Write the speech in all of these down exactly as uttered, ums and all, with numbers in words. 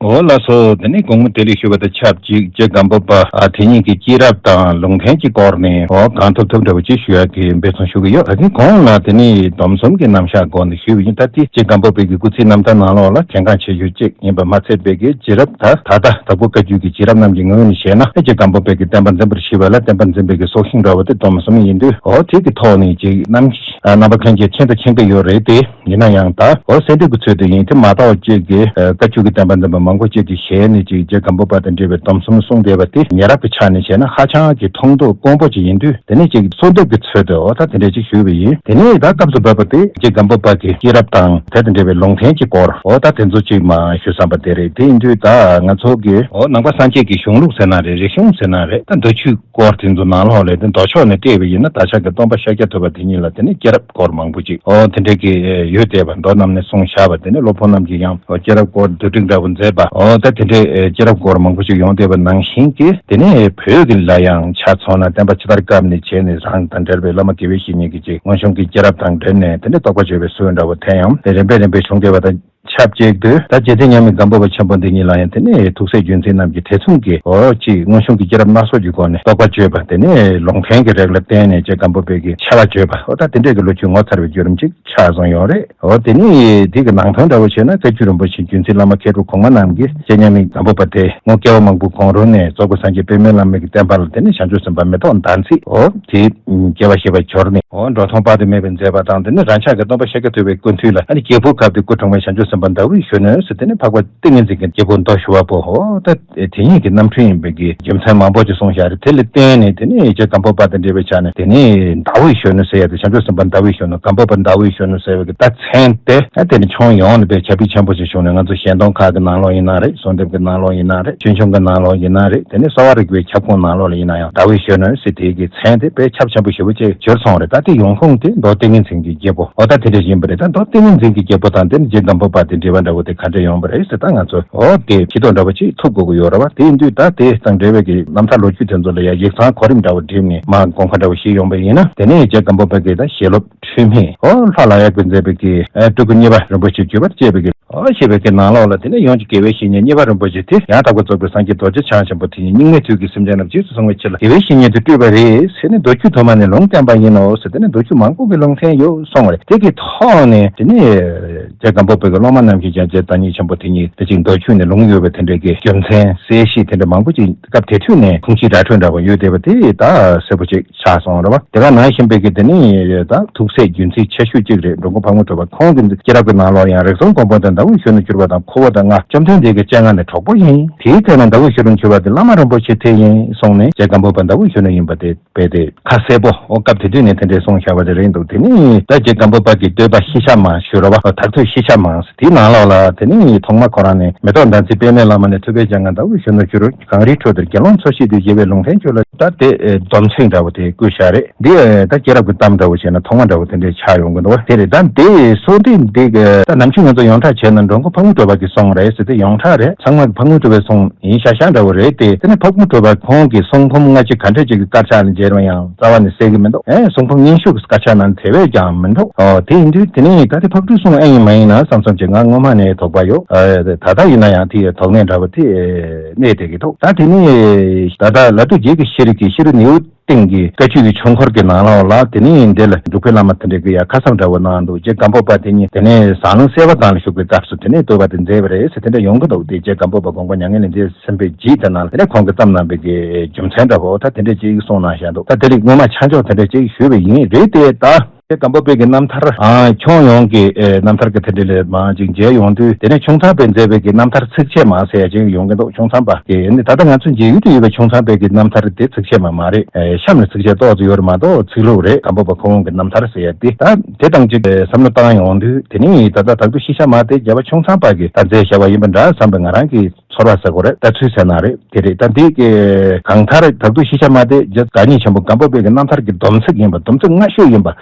འོ་ལགས་སོ། དེ་ནས་དགོང་མོ་བདེ་ལེགས་ཞུ་བ་དང་ཆབས་ཅིག་རྗེ་སྒམ་པོ་པ་ཨ་དེ་ཉིད་ཀྱི་སྐྱེས་རབས་དང་ལུང་བསྟན་གྱི་སྐོར་ནས་འོ་གང་ཐུབ་ཐུབ་འདྲ་བོ་ཅིག་ཞུ་ཡག་གི་འབད་བརྩོན་ཞུ་གི་ཡོད། ད་གིན་གོང་ལ་དེ་ནས་སྡོམ་གསུམ་གྱི་རྣམ་གཞག་སྐོར་ནས་ཞུས་པ་ཡིན། ད་དེ་རྗེ་སྒམ་པོ་པའི་གི་སྐུ་ཚེའི་རྣམ་ཐར་ནང་ལོགས་ལ་གལ་འགངས་ཆེ་ཤོས་གཅིག་ཡིན་པ་མ་ཚད་པའི་གི་རྗེས་རབས་ད་ད་ལྟ་དྭགས་པོ་བཀའ་བརྒྱུད་ཀྱི་རྗེས་རབས་རྣམས་ཀྱི་ངོས་ནས་བཤད་ན་རྗེ་སྒམ་པོ་པའི་གི་བསྟན་པ་འཛིན་པར་གཞིགས་པ་ལ་བསྟན་པ་འཛིན་པའི་གི་སྲོག་ཤིང་འདྲ་བོ་དེ་སྡོམ་གསུམ་ཡིན་དུས་འོ་དེ་གི་ཐོག་ནས་ཅིག་རྣམ་རྣམ་པ་ལྷན་རྒྱས་མཁྱེན་དང་མཁྱེན་གྱི་ཡོད་རེད་དེ། ཡིན་ན་ཡང་ད་འོ་གསལ་འདེབས་ཀྱི་ཚུལ་དུ་ཡིན་དེ་མ་དག་པ་གཅིག་གིས་ཨ་བཀའ་བརྒྱུད་ཀྱི་བསྟན་པ་འཛིན་པ་མང་པོ་གཅིག་གི་ཞལ་ནས་ཅིག་རྗེ་སྒམ་པོ་པ་དང་འབྲེལ་བའི་སྡོམ་གསུམ་གསུངས་བསྡད་པ་དེ་ཉེ་རབས་ཀྱི་ཆ་ནས་བཤད་ན་ཧ་ཅང་གི་མཐོང་རྟོགས་དཀོན་པོ་ཅིག་ཡིན་དུས། དེ་ནས་ཅིག་གསོལ་འདེབས་ཀྱི་ཚུལ་དུ་འོ་ད་དེ་འདྲ་ཅིག་ཞུས་པ་ཡིན། དེ་ནས་ད་སྐབས་སུ་བབས་པ་དེ་རྗེ་སྒམ་པོ་པ་གི་སྐྱེས་རབས་དང་དེ་དང་འབྲེལ་བའི་ལུང་བསྟན་གྱི་སྐོར་འོ་ད་དེ་ཚོ་ཅིག་མ་ཞུ་བསམ་པ་དེ་རེད། དེ་ཡིན་དུས་ད་ང་ཚོ་གི་འོ་ནང་པ་སངས་རྒྱས་ཀྱི་གཞུང་ལུགས་ཟེར་ན་རེད། རིག་གཞུང་ཟེར་ན་རེད། ད་མདོ་ཆོས་སྐོར་དེ་ཚོ་ནང་ལོགས་ལས་དེ་མདོ་ཕྱོགས་ནས་བལྟས་པ་ཡིན་ན་བདག་ཅག་གི་སྟོན་པ་ཤཱཀྱ་ཐུབ་པ་དེ་ཉིད་ལ་དེ་ནས་སྐྱེས་རབས་སྐོར་མང་པོ་ཅིག་འོ་དེ་འདྲ་གི་ཡོད་བསྡད་པ་མདོ་རྣམས་ནས་གསུངས་བཞག་པ། དེ་ནས་སློབ་དཔོན་རྣམས་ཀྱིས་ཡང་འོ་སྐྱེས་རབས་སྐོར་བསྡུ་སྒྲིག་འདྲ་བོ་མཛད་པ་འོ་ད་དེ་འདྲའི་སྐྱེས་རབས་སྐོར་མང་པོ་ཅིག་ཡོང་བསྡད་པ་ནང་བཞིན་གྱི། དེ་ནས་བོད་ཀྱི་ལ་ཡང་ཆ་མཚོན་ན་བསྟན་པ་ཇི་ལྟར་བཀབ་ནས་བྱས་ནས་རང་དང་འབྲེལ་བའི་བླ་མ་དགེ་བའི་བཤེས་གཉེན་གྱི་ཅིག་སྔོན་བྱུང་གི་སྐྱེས་རབས་དང་འབྲེལ་ནས་དེ་ནས་རྟོགས་པ་བརྗོད་པའི་སྲོལ་འདྲ་བོ་དེ་ཡང་རིམ་པས་རིམ་པས་བྱུང་བསྡད་པ་དང་ཆབས་ཅིག་ཏུ། ད་རྗེ་བཙུན་མཉམ་མེད་སྒམ་པོ་པ་ཆེན་པོ་འདི་ཉིད་ལ་ཡང་དེ་ནས་ཐུགས་སྲས་རྒྱུད་འཛིན་རྣམས་ཀྱིས་དེ་མཚུངས་ཀྱི་འོ་ཅིག་སྔོན་བྱུང་གི་སྐྱེས་རབས་སྣ་ཚོགས་ཀྱི་སྒོ་ནས་རྟོགས་པ་བརྗོད་པ། དེ་ནས་ལུང་བསྟན་གྱི་རིགས་ལ་བརྟེན་ནས་རྗེ་སྒམ་པོ་པའི་གི་ཆེ་བ་བརྗོད་པ། འོ་ད་དེ་འདྲས་ཀྱི་ལོ་རྒྱུས་ངོ་མཚར་བའི་བརྒྱུད་རིམ་ཅིག་ཆགས་སོང་ཡོད་རེད། འོ་དེ་ནས་དེ་གི་ནང་དོན་འདྲ་བོ་བྱས་ན་བཀའ་བརྒྱུད་རིན་པོ་ཆེ་རྒྱུད་འཛིན་བླ་མ་མཁས་གྲུབ་གོང་མ་རྣམས་ཀྱིས་རྗེ་མཉམ་མེད་སྒམ་པོ་པ་དེ་སྔོན་སྐྱེ་བ་མང་པོའི་གོང་རོལ་ནས་རྫོགས་པའི་སངས་རྒྱས་པདྨའི་བླ་མའི་གི་བསྟན་པ་ལ་དེ་ནས་བྱང་ཆུབ་སེམས་དཔའ་མེ་ཏོག་ཟླ་མཛེས་འོ་དེ་སྐྱེ་བ་བཞེས་པར་གྱུར་ནས་འོ་འགྲོ་མཐོང་དཔག་ཏུ་མེད་པ་མཛད་པ་དང་། དེ་ནས་རང་ཅག་གི་སྟོན་པ་ཤཱཀྱ་ཐུབ་པའི་སྐུ་མདུན་ལ་ཨ་ནི་རྒྱལ་པོའི་ཁབ་ཏུ་སྐུ་འཁྲུངས་པའི་བྱང་ཆུབ་སེམས་དཔའ་ཟླ་འོད་གཞོན་ནུ་ཟེར་དེ་ནས་འཕགས་པ་ཏིང་ངེ་འཛིན་གྱི་རྒྱལ་པོ་མདོ་ཞུ་བ་པོ་འོ་ད་དེ་ཉིད་ཀྱི་རྣམ་འཕྲུལ་ཡིན་པའི་གི་རྒྱུ་མཚན་མང་པོ་ཅིག་གསུངས་བཞག་རེད། དེ་ལ་བརྟེན་ནས་དེ་ནས་རྗེ་སྒམ་པོ་པ་དང་འབྲེལ་བའི་ཆ་ནས་དེ་ནས་ཟླ་འོད་གཞོན་ནུ་ཟེར་ཡ་དེ་བྱང་ཆུབ་སེམས་དཔའ་ཟླ་འོད་གཞོན་ནུ་སྒམ་པོ་པ་ཟླ་འོད་གཞོན་ནུ་ཟེར་བའི་གི་ད་མཚན་དེ་ཨ་དེ་ནི་ཁྱོན་ཡོངས་ནས་དཔེ་ཁྱབ་སྤེལ་ཆེན་པོ་ཞིག་བྱུང་ནས་ང་ཚོ་ཞལ་འདོན་ཁག་གི་ནང་ལོགས་ཡིན་ན་རེད། གསོལ་འདེབས་ཀྱི་ནང་ལོགས་ཡིན་ན་རེད། ཆོས་འབྱུང་གི་ནང་ལོགས་ཡིན་ན་རེད། དེ་ནས་གསོ་བ་རིག་པའི་ཁྱབ་ཁོངས་ནང་ལོགས་ལ་ཡིན་ན་ཡང་ཟླ་འོད་གཞོན་ནུ་ཟེར་དེ་གི་མཚན་དེ་དཔེ་ཁྱབ་ཆེན་པོ་ཞེ་པོ་ཅིག་གྱུར་སོང་རེད། ད་དེ་ཡོང་ཁུངས་དེ་མདོ་ཏིང་ངེ་འཛིན་གྱི་རྒྱལ་པོ་འོ་ད་དེ་འདྲ་ཡིན་པ་རེད། ད་མདོ་ཏིང་ངེ་འཛིན་གྱི་རྒྱལ་པོ་དང་དེ་ནས་རྗེ་སྒམ་པོ་པ་དེ་འབྲེལ་བ་འདྲ་བོ་དེ་ག་འདྲ་ཡོང་པ་རེད་ཟེར། ད་ང་ཚོ་འོ་དེ་ཕྱི་ཐོག་འདྲ་བོ་ཅིག་ཐུབ་དགོས་ཀྱི་ཡོད་རེད་བ། དེ་ཡིན་དུས་ད་དེ་དང་འབྲེལ་བའི་གི་རྣམ་ཐར་ལོ་རྒྱུས་དེ་ཚོ་ལ་ཡང་ཡིག་ཚང་གོ་རིམ་འདྲ་བོ་བསྒྲིགས་ནས་མར་དགོངས་ཁ་འདྲ་བོ་ཞིག་ཡོང་པ་ཡིན་ན། དེ་ནས་རྗེ་སྒམ་པོ་པ་གི་ད་ཞལ་སློབ་འཁྲུལ་མེད་འོ་ལྷ་ལག་གཡས་པས་མཛད་པའི་གི་ཨ་སྤྲུལ་སྐུ་གཉིས་པ་རིན་པོ་ཆེ་བརྒྱུད་པར་བཅས་པའི་གི་འོ་ཞེས་པའི་གི་ནང་ལོགས་ལ་དེ་ནས་ཡོངས་ཀྱི་དགེ་བའི་བཤེས་གཉེན་གཉིས་པ་རིན་པོ་ཆེ་དེ་ཡང་དག་པར་རྫོགས་པའི་སངས་རྒྱས་རྡོ་རྗེ་འཆང་ཆེན་པོ་དེ་ཉིད་སྙིགས་མའི་དུས་ཀྱི་སེམས་ཅན་རྣམས་རྗེས་སུ་བཟུང་བའི་ཕྱིར་ལ་དགེ་བའི་བཤེས་གཉེན་དུ་སྤྲུལ་པ་རེད་ཟེར་ནས་མདོ་རྒྱུད་དུ་མ་ནས་ལུང་བསྟན་པ་ཡིན་ནོ་ཟེར་དེ་ནས་མདོ་རྒྱུད་མང་པོ་གི་ལུང་བསྟན་ཡོད་གསུངས་པ་རེད། དེ་གི་ཐོག་ནས་དེ་ནས་རྗེ་སྒམ་པོ་པའི་གི་སློབ་མ་རྣམས་ཀྱིས་ཀྱང་རྗེ་བདག་ཉིད་ཆེན་པོ་དེ་ཉིད་དེ་ཅིག་མདོ་རྒྱུད་ནས་ལུང་ཡོད་པའི་དེ་འདྲའི་གི་རྒྱུ་མཚན་གསལ་བཤད་དེ་འདྲ་མང་པོ་ཅིག་སྐབས་དེ་དུས་ནས་ཁུངས་སྐྱེལ་ར་འཕྲོད་འདྲ་བོ་ཡོད་བསྡད་པ་དེ་ད་གསལ་པོ་ཅིག་ཆགས་སོང་རེད་བ། དེ་ག་ནང་བཞིན་པའི་གི་དེ་ནི་ད་ཐུགས་སྲས་རྒྱུན་འཛིན་ཆེ་ཤོས་གཅིག་རེད། འགྲོ་མགོན་ཕག་མོ་གྲུ་པ་ཁོང་གི་སྐྱེས་རབས་ཀྱི་ནང་ལོགས་ཡང་རིགས་གསུམ་མགོན་པོ་དང་ཟླ་འོད་གཞོན་ནུར་གྱུར་པ་དང་ཁོ་བོ་དང་ང་བཅོམ་ལྡན་འདས་ཀྱི་སྤྱན་སྔ་ནས་གྲོགས་པོ་ཡིན། དེའི་ཐད་ན་ཟླ་འོད་གཞོན་ནུར་གྱུར་པ་དེ་བླ་མ་རིན་པོ་ཆེ་དེ་ཡིན་གསུངས་ནས་རྗེ་སྒམ་པོ་པ་ཟླ་འོད་གཞོན་ནུ་ཡིན་པ་དེ་དཔེ་དེ་ཁ་གསལ་པོ་འོ་སྐབས་དེ་དུས་ནས་དེ་འདྲས་གསུངས་བཞག་པ་དེ་རེད་འདུག་དེ་ནི་ད་རྗེ་སྒམ་པོ་པ་གི་བསྟོད་པ་ཤེས་བྱ་མང་ཞུ་རོགས་པ་དག་ཐོས་ཤེས་བྱ་མང་དེའི་ནང་ལོགས་ལ་དེ་ནི་ཐོག་མ་ཁོ་རང་ནས་མེ་ཏོག་ཟླ་མཛེས་པདྨའི་བླ་མ་ནས་ཐུབ་པའི་སྤྱན་སྔར་ཟླ་འོད་གཞོན་ནུར་གྱུར། གངས་རིའི་ཁྲོད་དུ་དགེ་སློང་འཚོ་བཞིན་དུ་ཞེས་པའི་ལུང་བསྟན་ཁྱོད་ལ་ད་དེ་སྡོམ་ཚིག་འདྲ་བོ་དེ་བཀོད་བཞག་རེད། འདི་ད་སྐྱེས་རབས་ཀྱི་གཏམ་འདྲ་བོ་བྱས་ན་ཐོག་མ་འདྲ་བོ་དེ་འདྲས་ཆགས་ཡོང་གི་འདུག་བ། དེ་རེད། ད་འདི་གསོལ་འདེབས་འདི་ད་ནམ་རྒྱུན་ང་ཚོ་ཡོངས་གྲགས་བྱས་ན་འགྲོ་མགོན་ཕག་མོ་གྲུ་པ་གིས་གསུངས་རེད་ཟེར་ཏེ་ཡོངས་གྲགས་རེད། ཚང་མ་གིས་ཕག་མོ་གྲུ་པས་གསུངས་ཡིན་ཤག་ཤག་འདྲ་བོ་རེད་དེ། དེ་ནས་ཕག་མོ་གྲུ་པ་ཁོང་གིས་གསུང་འབུམ་སྔ་ཕྱི་ག་འདྲ་ཅིག་གི་དཀར་ཆག་ལ་མཇལ་རུང་ཡང་རྩ་བ་ནས་གསལ་གྱི་མི་འདུག་ཨེ་གསུང་འབུམ་རྙིང་ཤོས་ཀྱི་དཀར་ཆག་ནང་དེ་བས་ཀྱང་མི་འདུག་ཨོ་དེ་ཡིན་དུས་དེ་ནས་ད་དེ་ཕག་གྲུས་གསུངས་ཨེ་ཡིན་མ་ཡིན་ན་བསམ་བསམ་ཅིག་ང་སྔོན་མ་ནས་དོགས་པ་ཡོད། ཨ་ད་ལྟ་ཡིན་ན་ཡང་དེ་ཡི་དོགས་གནས་འདྲ་བོ་དེ་གནས་བསྡད་ཀྱི་འདུག་ད་དེ་ནས་ད་ལྟ་ལ་དུ་རྗེ་གི་ཤེས་རིག་གི་ཤེས་རིག་ནེའུ་སྟེང་གི་བཀའ་བརྒྱུད་ཀྱི་ཆོས་འཁོར་གྱི་ནང་ལོགས་ལ་དེ་ནས་འདི་ལ་འབྲུག་པའི་བླ་མ་དེ་འདྲས་ཀྱི་ཡ་ཁ་གསབ་འདྲ་བོ་གནང་འདུག་རྗེ་སྒམ་པོ་པ་དེ་ཉིད་དེ་ནས་ཟངས་ལུང་གསལ་བ་ཚང་ལ་བཞུགས་པའི་སྐབས་སུ་དེ་ནས་བསྟོད་པ་དེ་མཛད་པ་རེད་ཟེར་དེ་འདྲ་ཡོང་གི་འདུག་དེ་རྗེ་སྒམ་པོ་པ་དགོངས་པ་མྱ་ངན་ལས་འདས་ཟིན་པའི་རྗེས་དེ་ནང་ལ་དེ་ནས་ཁོང་གིས་བརྩམས་གནང་བའི་གི་རྒྱུ་མཚན་འདྲ་བོ་ད་དེ་འདྲས་ཅིག་གསུངས་གནང་བཞག་འདུག་ད་དེ་རིགས་སྔོན་མ་ཆ་འཇོག་དེ་འདྲས་ཅིག་ཞུས་པ་ཡིན། རེད་དེ་ད། རྗེ་སྒམ་པོ་པའི་གི་རྣམ་ཐར་ཨ་ཁྱོན་ཡོངས་ཀྱི་ཨེ་རྣམ་ཐར་གྱི་དེ་འདྲ་ལས་མང་ཅིག་མཇལ་ཡོང་དུས་དེ་ནས་ཆུང་ཚང་པས་མཛད་པའི་གི་རྣམ་ཐར་ཚིགས་བཅད་མ་ཟེར་ཡ་ཅིག་ཡོང་གི་འདུག་ཆུང་ཚང་པ་གི་ནི་ད་ལྟ་ང་ཚོ་མཇལ་ཡུལ་དུ་ཡོད་པའི་ཆུང་ཚང་པའི་གི་རྣམ་ཐར་དེ་ཚིགས་བཅད་མ་མ་རེད། ཨེ་གཤམ་ལ་ཚིགས་བཅད་ཏོག་ཙམ་ཡོད་རེད་མ་གཏོགས་ཚིག་ལྷུག་རེད། སྒམ་པོ་པ་ཁོ་བོ་གི་རྣམ་ཐར་ཟེར་ཡ་དེ་ད་དེ་དང་ཅིག་ཨེ་བསམ་བློ་བཏང་ཡོང་དུས་དེ་ནི་ད་ལྟ་དྭགས་པོ་ཤི་ཤ་མ་དེ་རྒྱལ་བ་ཆུང་ཚང་པ་གི་ད་མཛད་བཞག་པ་ཡིན་པ་འདྲ་བསམ་པའི་ང་རང་གི་ཚོར་བ་ཟེར་དགོས་རེད། ལྟ་ཚུལ་ཟེར་ན་རེད། དེ་རེད། ད་འདི་གི་གང་ལྟར་དྭགས་པོ་ཤི་ཤ་མ་དེ་རྗེ་བདག་ཉིད་ཆེན་པོ་སྒམ་པོ་པའི་གི་རྣམ་ཐར་གྱི་སྡོམ་ཚིག་ཡིན་པ། སྡོམ་ཚིག་སྔ་ཤོས་ཡིན་པ།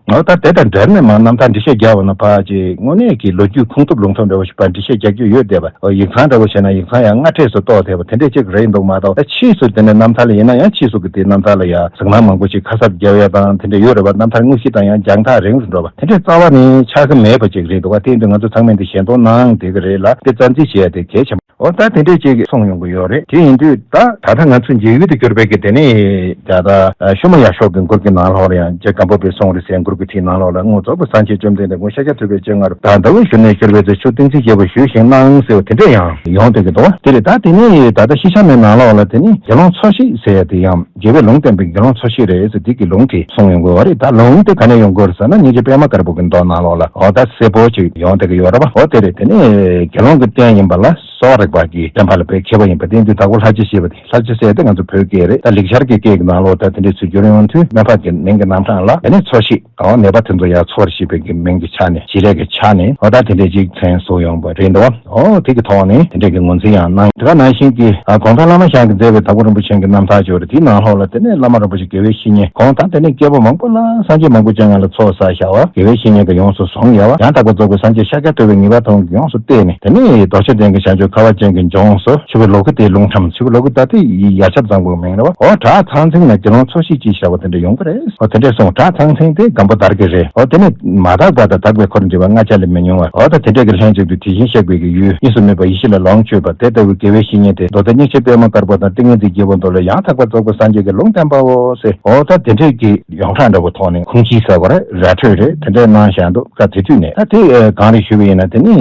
འོ་ད་དེ་དང་འབྲེལ་ནས་མ་རྣམ་ཐར་འགྲེལ་བཤད་རྒྱག་པ་ན་ཕལ་ཆེར་དངོས་གནས་ཀྱི་ལོ་རྒྱུས་ཁུངས་ཐུབ་ལུང་ཐུབ་འདྲ་བོ་ཞིག་པ་འགྲེལ་བཤད་རྒྱག་རྒྱུ་ཡོད་བསྡད་པ། འོ་ཡིག་ཚང་འདྲ་བོ་བྱས་ན་ཡིག་ཚང་ཡང་སྔ་གྲས་སུ་གཏོགས་བསྡད་པ་དེ་འདྲས་ཅིག་རེད་འདུག་མ་གཏོགས། ད་ཕྱིས་སུ་དེ་འདྲ་རྣམ་ཐར་ལ་ཡིན་ན་ཡང་ཕྱིས་སུ་གི་དེ་རྣམ་ཐར་ལ་ཡང་གཟིགས་སྣང་མང་པོ་ཞིག་ཁ་གསབ་རྒྱབ་ཡ་དང་དེ་འདྲ་ཡོད་རེད་པ། རྣམ་ཐར་དངོས་གཞི་དང་ཡང་རྒྱང་ཐག་རིང་རུ་འགྲོ་བ་དེ་འདྲས་རྩ་བ་ནས་ཆགས་ཀྱི་མེད་པ་ཅིག་རེད་འདུག་བ། དེ་ཡིན་དུས་ང་ཚོ་ཚང་མས་འདི་ཞལ་འདོན་གནང་བསྡད་ཀྱི་རེད་ལ། དེ་རྩ་འཛིན་བྱེད་ཡ་དེ་གལ་ཆེན་པོ། འོ་ད་དེ་འདྲས་ཅིག་གསུངས་ཡོང་གི་ཡོད་རེད། དེ་ཡིན་དུས་ད་ད་ལྟ་ང་ཚོ་མཇལ་ཡུལ་དུ་གྱུར་པའི་གི་དེ་ནས་ད་ལྟ་ཤུ་མ་ཡ་ཤོག་གི་མགུར་གྱི་ནང་ལོགས་ལ་ཡང་རྗེ་སྒམ་པོ་པས་གསུངས་རེད་ཟེར། མགུར་གྱི་ཐིག་ནང་ལོགས་ལ་དངོས་རྫོགས་པ་སངས་རྒྱས་བཅོམ་ལྡན་འདས་དགོངས་ཤཱཀྱ་ཐུབ་པའི་སྤྱན་སྔར་ད་ཟླ་འོད་གཞོན་ནུར་གྱུར་པའི་ཚེ་ཆུ་ཏིང་འཛིན་རྒྱལ་པོ་ཞུས་ཤིང་གནང་ཟེར་བ་དེ་འདྲས་ཡང་ཡོང་བསྡད་ཀྱི་འདུག་བ། དེ་རེད། ད་དེ་ནས་ད་ལྟ་ཤི་ཤ་མའི་ནང་ལོགས་ལ་དེ་ནས་དགེ་སློང་ཚོ་ཤི་ཟེར་ཡ་དེ་ཡང་། རྒྱལ་བའི་ལུང་བསྟན་པའི་དགེ་སློང་ཚོ་ཤི་རེད་ཟེར་འདི་གི་ལུང་དེ་གསུངས་ཡོང་དགོས་བ་རེད། ད་ལུང་དེ་ག་ནས་ཡོང་དགོས་རེད་ཟེར་ན་སྙིང་རྗེ་པད་མ་དཀར་པོ་གི་མདོ་ནང་ལོགས་ལ་འོ་ད་གསལ་པོ་ཅིག་ཡོང་བསྡད་ཀྱི་ཡོད་རེད་བ། འོ་དེ་རེད། དེ་ནས་དགེ་སློང་གི་རྟེན་ཡིན་པ་ལ་གསོ་བ་རིག་པ་གི་བསྟན་པ་ལ་དཔེ་མཁས་པ་ཡིན་པ་དེ་འདི་དྭགས་པོ་ལྷ་རྗེ་ཞེས་པ་དེ། ལྷ་རྗེ་ཟེར་དེ་ང་ཚོ་བོད་སྐད་རེད། ད་ལེགས་སྦྱར་གྱི་སྐད་ཀྱི་ནང་ལོགས་ད་དེ་འདྲའི་ཚུལ་སྦྱོར་ཡོང་དུས་སྨན་པ་གི་མིང་གི་རྣམ་གྲངས་ལ་དེ་ནས་ཚོ་ཤི། འོ་ནད་པ་དེ་ཚོ་ཡང་ཚོར་ཞེས་པའི་གི་མིང་གི་ཆ་ནས་བྱེད་ལས་ཀྱི་ཆ་ནས་འོ་ད་དེ་འདྲའི་ཅིག་མཚན་གསོལ་ཡོང་བ་རེད་འདུག་འོ་དེ་གི་ཐོག་ནས་དེ་འདྲའི་གི་ངོས་འཛིན་ཡང་གནང་། དེ་ག་ནང་བཞིན་གྱི་ཨ་གོང་ས་བླ་མ་ཞང་གིས་མཛད་པའི་དྭགས་པོ་རིན་པོ་ཆེ་གི་རྣམ་ཐར་ཅིག་ཡོད་རེད། དེའི་ནང་ལོགས་ལ་དེ་ནས་བླ་མ་རིན་པོ་ཆེ་དགེ་བའི་བཤེས་གཉེན་ཁོང་དང་དེ་ནས་སྐྱེ་བོ་མང་པོ་ལ་སངས་རྒྱས་མང་པོ་ཅན་ལ་ཚོགས་བསགས་བཞག་པ་དགེ་བའི་བཤེས་གཉེན་གྱིས་ཡོངས་སུ་བཟུང་ཡོད་པ། ཡང་དག་པར་རྫོགས་པའི་སངས་རྒྱས་ཤཱཀྱ་ཐུབ་པས་ངེས་པར་མཐོང་གིས་ཡོངས་སུ་བསྟན་ནས་དེ་ནས་རྡོ་རྗེ་གདན་གྱི་བྱང་ཆུབ་ཁ་བ་ཅན་གྱི་ལྗོངས་སུ་ཆུ་བོ་ལོ་ཀི་ཏའི་ལུང་ཁྲིམས། ཆུ་བོ་ལོ་ཀི་ཏ་དེ་ཡ་ཤ་ཚང་པོའི་མིང་རེད་བ། འོ་བྲག་ཚང་ཚིང་ན་དགེ་སློང་ཚོ་ཤི་ཅེས་བྱ་བ་དེ་འདྲ་ཡོང་གི་རེད། འོ་དེ་འདྲས་གསུངས། བྲག་ཚང་ཚིང་དེ་སྒམ་པོ་དར་གྱི་རེད། འོ་དེ་ནས་མ་དག་པ་དང་དག་པའི་འཁོར་འདྲིས་པ་ལྔ་ཆ་ལས་མི་ཉུང་བ། འོ་ད་དེ་འདྲས་ཀྱི་ལྷན་ཅིག་ཏུ་དེ་བཞིན་གཤེགས་པའི་གི་ཡུལ་གཉིས་སུ་མེད་པ་ཡེ་ཤེས་ལ་ལོངས་སྤྱོད་པ་དེ་ལྟ་བུའི་དགེ་བའི་བཤེས་གཉེན་དེ་མདོ་སྡེ་སྙིང་རྗེ་པད་མ་དཀར་པོ་དང་ཏིང་ངེ་འཛིན་རྒྱལ་པོ་མདོ་ལས་ཡང་དག་པར་རྫོགས་པའི་སངས་རྒྱས་ཀྱི་ལུང་བསྟན་པའོ་ཟེར། འོ་ད་དེ་འདྲས་ཀྱི་ཡོངས་གྲགས་འདྲ་པོ་ཐོག་ནས་ཁུངས་སྐྱེལ་ཟེར་བ་རེད། ར་འཕྲོད་རེད། དེ་འདྲས་གནང་བཞག་འདུག་སྐབས་དེ་དུས་ནས་ད་དེ་གང་རེད་ཞུས་པ་ཡིན་ན་དེ་ནི་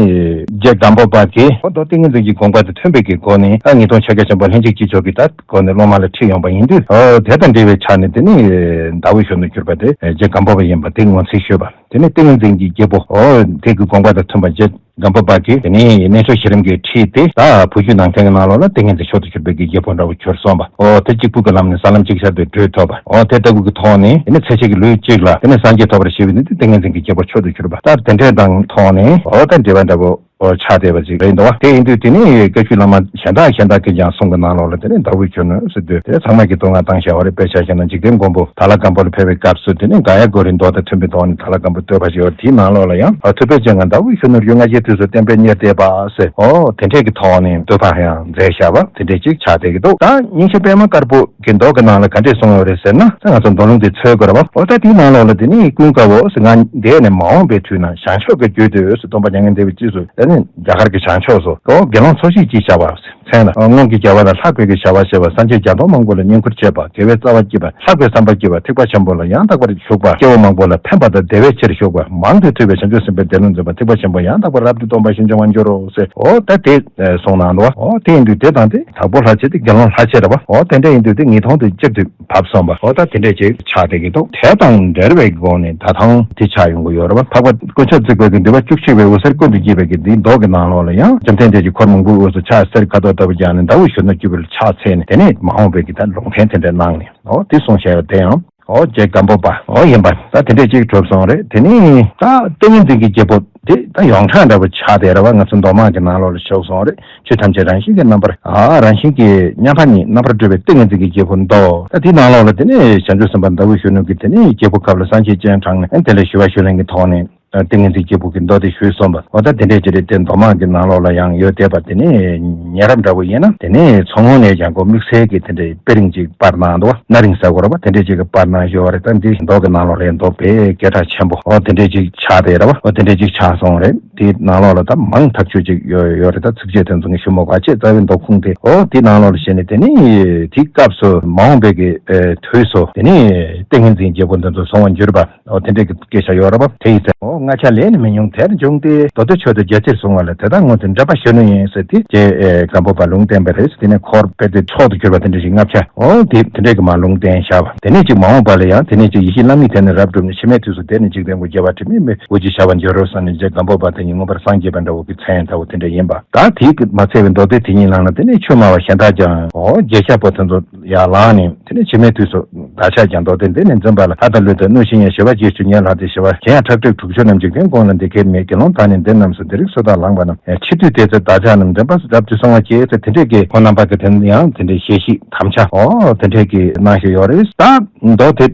རྗེ་སྒམ་པོ་པ་གིས་འོ་མདོ་ཏིང་ངེ་འཛིན་གྱི་དགོངས་པ་དང་མཐུན་པའི་གི་སྒོ་ནས་ད་ངེས་དོན་ཕྱག་རྒྱ་ཆེན་པོ་ལྷན་ཅིག་སྐྱེས་མཆོག་གི་ད་སྒོ་ནས་སློབ་མ་ལ་ཁྲིད་ཡོང་པ་ཡིན་དུས། འོ་དེ་དང་འབྲེལ་བའི་ཆ་ནས་དེ་ནི་ཟླ་འོད་གཞོན་ནུར་གྱུར་པ་དེ་རྗེ་སྒམ་པོ་པ་ཡིན་པ་དེ་ངོས་འཛིན་ཞུས་པ། དེ་ནས་ཏིང་ངེ་འཛིན་གྱི་རྒྱལ་པོ་འོ་དེ་གི་དགོངས་པ་དང་མཐུན་པ་རྗེ་སྒམ་པོ་པ་གིས་དེ་ནས་གནས་མཆོག་གཞི་རིམ་གྱི་ཁྲིད་དེ་ད་བོད་བརྒྱུད་ནང་བསྟན་གྱི་ནང་ལོགས་ལ་ཏིང་ངེ་འཛིན་མཆོག་ཏུ་གྱུར་པའི་གི་རྒྱལ་པོ་འདྲ་བོ་གྱུར་སོང་བ། འོ་དེ་གཅིག་པུ་གི་ལམ་ནས་ས་ལམ་གཅིག་ཆར་དུ་བགྲོད་ཐུབ་པ། འོ་དེ་ལྟ་བུ་གི་ཐོག་ནས་དེ་ནས་ཚེ་གཅིག་གི་ལུས་གཅིག་ལ་དེ་ནས་སངས་རྒྱས་ཐོབ་པར་བྱེད་པའི་ནི་དེ་ཏིང་ངེ་འཛིན་གྱི་རྒྱལ་པོ་མཆོག་ཏུ་གྱུར་པ། ད་དེ་འདྲས་དང་ཐོག་ནས་འོ་ད་འབྲེལ་བ་འདྲ་བོ། ཆགས་བསྡད་པ་ཅིག་རེད་འདུག་བ། དེ་ཡིན་དུས་དེ་ནི་བཀའ་བརྒྱུད་བླ་མ་གཞན་དག་གཞན་དག་གིས་ཀྱང་གསུང་གི་ནང་ལོགས་ལ་དེ་ནི་ཟླ་འོད་གཞོན་ནུ་ཟེར་དུས་དེ་ཚང་མ་གིས་བསྟོད་བསྔགས་བཏང་བཞག་པ་རེད། དཔེ་ཆ་བཞག་ན་འཇིག་རྟེན་མགོན་པོ་དྭགས་ལྷ་སྒམ་པོ་ལ་ཕེབས་པའི་སྐབས་སུ་དེ་ནི་ག་ཡ་གོ་རི་མདོ་དང་མཐུན་པའི་ཐོག་ནས་དྭགས་ལྷ་སྒམ་པོ་བསྟོད་པ་ཞིག་ཡོད། དེའི་ནང་ལོགས་ལ་ཡང་ཨ་ཐུབ་པའི་སྤྱན་སྔར་ཟླ་འོད་གཞོན་ནུར་གྱུར། སྔ་ཕྱིའི་དུས་སུ་བསྟན་པའི་གཉེར་གཏད་པ་ཟེར། འོ་དེ་འདྲས་ཀྱི་ཐོག་ནས་བསྟོད་པ་ཡང་མཛད་བཞག་པ་དེ་འདྲས་ཅིག་ཆགས་བསྡད་ཀྱི་འདུག་ད་སྙིང་རྗེ་པད་མ་དཀར་པོ་གི་མདོ་གི་ནང་ལ་ག་འདྲས་གསུངས་ཡོད་རེད་ཟེར་ན། ད་ང་ཚོ་མདོ་ལུང་དེ་འཚོལ་དགོས་རེད་བ། འོ་ད་དེའི་ནང་ལོགས་ལ་དེ་ནི་ཀུན་དགའ་བོ་ཟེར། ང་འདས་ནས་མ་འོངས་པའི་དུས་ན་བྱང་ཕྱོགས་ཀྱི་རྒྱུད་དུ་ཟེར། སྟོན་པ་མྱ་ངན་འདས་པའི་རྗེས་སུ་དེ་ནི་རྒྱ་གར་གྱི་བྱང་ཕྱོགས་སུ་འོ་དགེ་སློང་ཚོ་ཤི་ཅེས་བྱ་བ་ཟེར། མཚན་ལ་སྔོན་གྱི་རྒྱལ་བ་དང་ལྷག་པའི་གི་བྱ་བ་བྱེད་པ། སངས་རྒྱས་བརྒྱ་སྟོང་མང་པོ་ལ་བསྙེན་བཀུར་བྱེད་པ། དགེ་བའི་རྩ་བ་བསྐྱེད་པ། ལྷག་པའི་བསམ་པ་བསྐྱེད་པ། ཐེག་པ་ཆེན་པོ་ལ་ཡང་དག་པར་ཞུགས་པ། སྐྱེ་བོ་མང་པོ་ལ་ཕན་པ་དང་བདེ་བའི་ཕྱིར་ཞུགས་པ། མང་དུ་ཐོས་པས་བྱང་ཆུབ་སེམས་དཔའི་སྡེ་ལ་འཛིན་པ། ཐེག་པ་ཆེན་པོ་ཡང་དག་པར་རབ་ཏུ་སྟོན་པ་ཞེས་བྱ་བར་འགྱུར་རོ་ཟེར། འོ་ད་དེ་གསུངས་གནང་འདུག་བ། འོ་དེ་ཡིན་དུས་དེ་དང་དེ་དྭགས་པོ་ལྷ་རྗེ་དེ་དགེ་སློང་ལྷ་རྗེ་རེད་བ། འོ་དེ་འདྲ་ཡིན་དུས་དེ་ངེས་མཐོང་དུ་གཅིག་ཏུ་བབས་སོང་བ། འོ་ད་དེ་འདྲས་ཅིག་ཆགས་བསྡད་ཀྱི་འདུག་དེ་དང་འབྲེལ་བའི་སྒོ་ནས་ད་ཐེངས་དེ་ཆགས་ཡོང་གི་ཡོད་རེད་བ། འཕགས་པ་དཀོན་མཆོག་བརྩེགས་པའི་གི་འདུས་པ་བཅུ་གཅིག་པའི་འོད་ཟེར་ཀུན་ཏུ་འགྱེད་པའི་གི་འདིའི་མདོ་གི་ནང་ལོགས་ལ་ཡང་བཅོམ་ལྡན་འདས་ཀྱིས་འཁོར་མང་པོའི་དབུས་སུ་ཕྱག་འཚལ་ཁ་དོག་ལྟ་བུ་བརྐྱངས་ནས་ཟླ་འོད་གཞོན་ནུར་གྱུར་པ་ལ་ཕྱག་འཚལ་ནས་དེ་ནས་མ་འོངས་པའི་གི་ད་ལུང་བསྟན་དེ་འདྲ་གནང་ནས་འོ་དེ་གསུངས་བཞག་ཡོད། དེ་ཡང་འོ་རྗེ་སྒམ་པོ་པ་འོ་ཡིན་པ་ད་དེ་འདྲས་ཅིག་གྲུབ་སོང་རེད། དེ་ནས་ད་ཏིང་ངེ་འཛིན་གྱི་རྒྱལ་པོ་དེ་ད་ཡོངས་གྲགས་འདྲ་པོ་ཆགས་བསྡད་རེད་བ། ང་ཚོ་མདོ་སྨད་ཀྱི་ནང་ལོགས་ལ་ཞུགས་སོང་རེད། ཆོས་ཐམས་ཅད་རང་བཞིན་གྱིས་རྣམ་པར། ཨ་རང་བཞིན་གྱིས་མཉམ་པ་ཉིད་རྣམ་པར་གྲོལ་བའི་ཏིང་ངེ་འཛིན་གྱི་རྒྱལ་པོ་མདོ། ད་དེའི་ནང་ལོགས་ལ་དེ་ནས་བྱང་ཆུབ་སེམས་དཔའ་ཟླ་འོད་གཞོན་ནུ་གིས་དེ་ནས་རྒྱལ་པོ་ཁབ་ལ་སངས་རྒྱས་སྤྱན་དྲངས་ནས་དེ་ལ་ཞུ་བ་ཞུ་ལེན་གྱི་ཐོག་ནས་ཏིང་ངེ་འཛིན་གྱི་རྒྱལ་པོ་གི་མདོ་དེ་ཞུས་སོང་བ། འོ་ད་དེ་འདྲས་ཅིག་རེད་དེ། མདོ་སྨད་ཀྱི་ནང་ལོགས་ལ་ཡང་ཡོད་བསྡད་པ་དེ་ནས་ཉེ་རབས་འདྲ་པོ་ཡིན་ན་དེ་ནས་མཚོ་སྔོན་ནས་ཡང་ཁོ་དམིགས་བསལ་གྱི་དེ་འདྲས་དཔེ་རིང་ཅིག་པར་གནང་འདུག་བ། སྣ་རིང་ཟེར་དགོས་རེད་བ། དེ་འདྲས་ཅིག་གི་པར་གནང་ཡོད་རེད། ད་འདི་མདོ་གི་ནང་ལོགས་ལ་ཡང་མདོ་དཔེ་སྐད་གྲགས་ཆེན་པོ་འོ་དེ་འདྲས་ཅིག་ཆགས་བསྡད་རེད་བ། འོ་དེ་འདྲས་ཅིག་ཆགས་སོང་རེད། དེའི་ནང་ལོགས་ལ་ད་མང་ཐག་ཆོད་ཅིག་ཡོད་ཡོད་རེད། ད་ཚིགས་བཅད་དེ་ཚོ་ངས་ཞུ་མ་དགོས། ཨ་ཅེ་རྩ་བའི་མདོ་ཁུངས་དེ་འོ་དེའི་ནང་ལོགས་ལ་བྱས་ནས་དེ་ནི་དེའི་སྐབས་སུ་མ་འོངས་པའི་གི་ཨེ་དུས་སུ་དེ་ནི་ཏིང་ངེ་འཛིན་རྒྱལ་པོ་འདི་ཚོ་བཟུང་བར་འགྱུར་བ་འོ་དེ་འདྲའི་གི་སྐད་ཆ་ཡོད་རེད་བ། དེ་ཡིན་ཚེ་འོ་ལྔ་ཆ་ལས་ནི་མི་ཉུང་དེར་འབྱུང་སྟེ། མདོ་སྡེ་མཆོག་ཏུ་རྒྱལ་ཆེར་གསུངས་པ་ལས། དེ་དག་སྔོན་དུ་འདྲེན་པར་གཞོན་ནུ་ཡིན་ཟེར་དེ་རྗེ་ཨེ་སྒམ་པོ་པ་ལུང་བསྟན་པ་རེད། དེ་ནས་འཁོར་དཔེ་དེ་མཆོག་ཏུ་གྱུར་པ་དེ་འདྲ་ཞིག་ལྔ་ཆ་འོ་དེ་དེ་འདྲའི་གི་མ་ལུང་བསྟན་བཞག་པ། དེ་ནས་ཅིག་མ་འོངས་པ་ལ་ཡང་དེ་ནས་ཅིག་ཡེ་ཤེས་བླ་མའི་དེ་ནི་རབ་བསྒྲུབས་ནས་འཆི་མེད་དུས་སུ་དེ་ནི་འཇིག་རྟེན་མགོན་རྒྱལ་བ་དྲི་མེད་མའི་དབུ་ཅན་ཞབས་པད་འབྱོར་རོ་གསུངས་ནས་རྗེ་སྒམ་པོ་པ་དེ་ཉིད་མངོན་པར་སངས་རྒྱས་པ་འདྲ་བོ་གི་མཚན་ལྟ་བུ་དེ་འདྲ་ཡིན་པ། ད་དེའི་གི་མ་ཚད་པའི་མདོ་སྡེ་དེ་ཉིད་ནང་ལ་དེ་ནས་ཆོས་སྨྲ་བ་གཞན་དག་ཀྱང་འོ་རྗེ་ཤ་པོ་དེ་ཚོ་ཡར་ལངས་ནས་དེ་ནས་འཆི་མེད་དུས་སུ་བདག་ཅག་ཀྱང་མདོ་སྡེ་འདི་ནི་འཛིན་པ་ལ། ལྷ་དང་ཀླུ་དང་གནོད་སྦྱིན་ཡང་། ཞི་བ་རྗེས་སུ་ཉེ་ལྷ་སྟེ། ཞི་བ་གཞན་ཡང་ཁྲག་ཁྲིག་དྲུག་ཅུ་རྣམས། འཇིག་རྟེན་མགོན་ལ་འདི་སྐད་སྨྲས། དགེ་སློང་དག་ནི་འདི་རྣམས་སུ། འདི་རིགས་སུ་དག་ལངས་པ་རྣམས། འཆི་དུས་དེ་ཚེ་བདག་ཅག་རྣམས། འདྲེན་པར་རབ་ཏུ་གསོལ་བ་འབྱེད་ཟེར། དེ་འདྲས་ཀྱི་ཁོང་རྣམ་པ་གི་དེ་ཡང་དེ་འདྲའི་ཞལ་བཞེས་དམ་བཅའ་འོ་དེ་འདྲས་ཀྱི་གནང་བཞིན་ཡོད་རེད། ད་མདོ་དེ་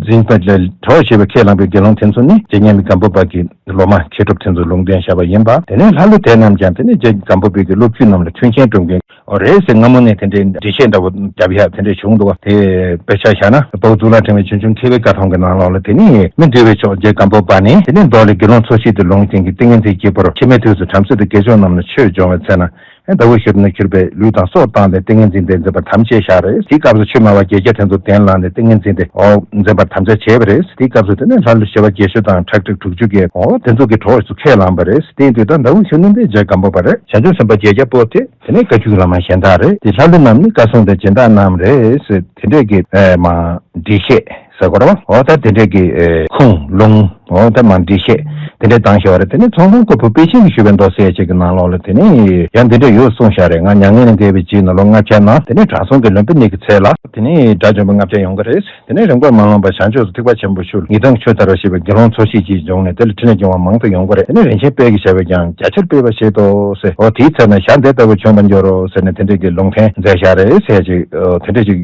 འཛིན་པ་ལ་གྲོགས་བྱེད་པའི་ཁས་བླངས་པའི་དགེ་སློང་དེ་ཚོ་ནི་རྗེ་མཉམ་མེད་སྒམ་པོ་པ་གི་སློབ་མ་མཁས་གྲུབ་དེ་ཚོ་ལུང་བསྟན་བཞག་པ་ཡིན་པ། དེ་ནས་ལྷ་ཀླུ་དེ་རྣམས་ཀྱང་དེ་ནས་རྗེ་སྒམ་པོ་པའི་གི་སློབ་བརྒྱུད་རྣམས་ལ་མཐུན་རྐྱེན་སྒྲུབ་མཁན། ཨོ་རེད་ཟེར་སྔ་མོ་ནས་དེ་འདྲའི་འགྲེལ་བཤད་འདྲ་བོ་བརྒྱབ་ཡག་དེ་འདྲ་བྱུང་འདུག་བ། དེ་དཔེ་ཆ་བཞག་ན་དཔའ་བོ་གཙུག་ལག་ཕྲེང་བའི་ཆོས་འབྱུང་མཁས་པའི་བཀའ་ཐང་གི་ནང་ལོགས་ལ་དེ་ནི་མི་འདུལ་བའི་མཆོག་རྗེ་སྒམ་པོ་པ་ནི་དེ་ནི་མདོ་ལས་དགེ་སློང་ཚོ་ཤི་དེ་ལུང་བསྟན་གྱི་ཏིང་ངེ་འཛིན་གྱི་སྐྱེས་བུར་འཆི་མེད་དུས་སུ་བྲམ་ཟེ་དང་དགེ་སྦྱོང་རྣམས་ལ་ཆོས་སྦྱོང་བའི་ཚེ་ན་ ཟླ་འོད་གཞོན་ནུར་གྱུར་པའི་ལུས་དང་སྲོག་བཏང་སྟེ་ཏིང་ངེ་འཛིན་དེ་འཛིན་པར་དམ་བཅས་བཞག་རེད། དེའི་སྐབས་སུ་ཆོས་སྨྲ་བ་བརྒྱད་བརྒྱ་དེ་ཚོ་གདན་ལངས་ནས་ཏིང་ངེ་འཛིན་དེ་འོ་འཛིན་པར་དམ་བཅའ་བྱས་པ་རེད། དེའི་སྐབས་སུ་དེ་ནས་ལྷ་ཀླུ་ཞི་བ་རྒྱལ་བཞི་དང་ཁྲག་ཁྲིག་དྲུག་ཅུ་གིས་འོ་དེ་ཚོ་གི་གྲོགས་སུ་ཁས་བླངས་པ་རེད། དེ་ཡིན་དུས་ད་ཟླ་འོད་གཞོན་ནུ་འདི་རྗེ་སྒམ་པོ་པ་རེད། བྱང་ཆུབ་སེམས་དཔའ་བརྒྱད་བརྒྱ་པོ་དེ་དེ་ནས་བཀའ་བརྒྱུད་ཀྱི་བླ་མ་གཞན་དག་རེད། དེ་ལྷ་ཀླུ་རྣམས་ནི་བཀའ་སྲུང་དང་སྦྱིན་བདག་རྣམས་རེད་ཟེར། དེ་འདྲས་ཀྱི་ཨེ་མ་འགྲེལ་བཤད་ཟེར་དགོས་རེད་བ། འོ་ད་དེ་འདྲས་ཀྱི་ཨེ་ཁུངས་ལུང་འོ་ད་མ་འགྲེལ་བཤད་དེ་འདྲས་བཏང་ཞེས་པ་རེད། དེ་ནས་ཚོང་དཔོན་སྐུ་ཕུང་པཎ་ཆེན་གྱིས་ཞུས་པའི་མདོ་གསལ་བྱེད་ཀྱི་ནང་ལོགས་ལ་དེ་ནས་ཡང་འདི་འདྲས་ཡོད་གསུངས་བཞག་རེད། ང་མྱ་ངན་ལས་འདས་པའི་རྗེས་ནས་ལོ་ལྔ་བརྒྱ་ནང་དེ་ནས་དྲང་སྲོང་གི་ལུང་པ་གཉིས་ཀྱི་ཚལ་ལ་དེ་ནས་དགྲ་བཅོམ་པ་ལྔ་བརྒྱ་ཡོང་གི་རེད། དེ་ནས་རིམ་པར་མ་ལངས་པར་བྱང་ཕྱོགས་སུ་ཐེག་པ་ཆེན་པོ་ཤུལ་ཉིས་སྟོང་ཆུ་ཟླ་ར་ཞེས་པའི་དགེ་སློང་ཚོ་ཤེས་ཀྱིས་བྱུང་ནས་དེ་ལ་ཕྲིན་ལས་སྐྱོང་བ་མང་དུ་ཡོང་གི་རེད། དེ་ནས་རིན་ཆེན་དཔལ་གྱི་ཞབས་པད་ཀྱང་རྒྱ་ཆེར་སྤེལ་བར་བྱེད་དོ་ཟེར། འོ་དེའི་ཚེ་ན་ཞག་འདི་ལྟ་བུ་བྱོན་པར་འགྱུར་རོ་ཟེར་ནས་དེ་འདྲས་ཀྱི་ལུང་བསྟན་མཛད་བཞག་རེད་ཟེར་ཅིག་དེ་འདྲས་ཅིག་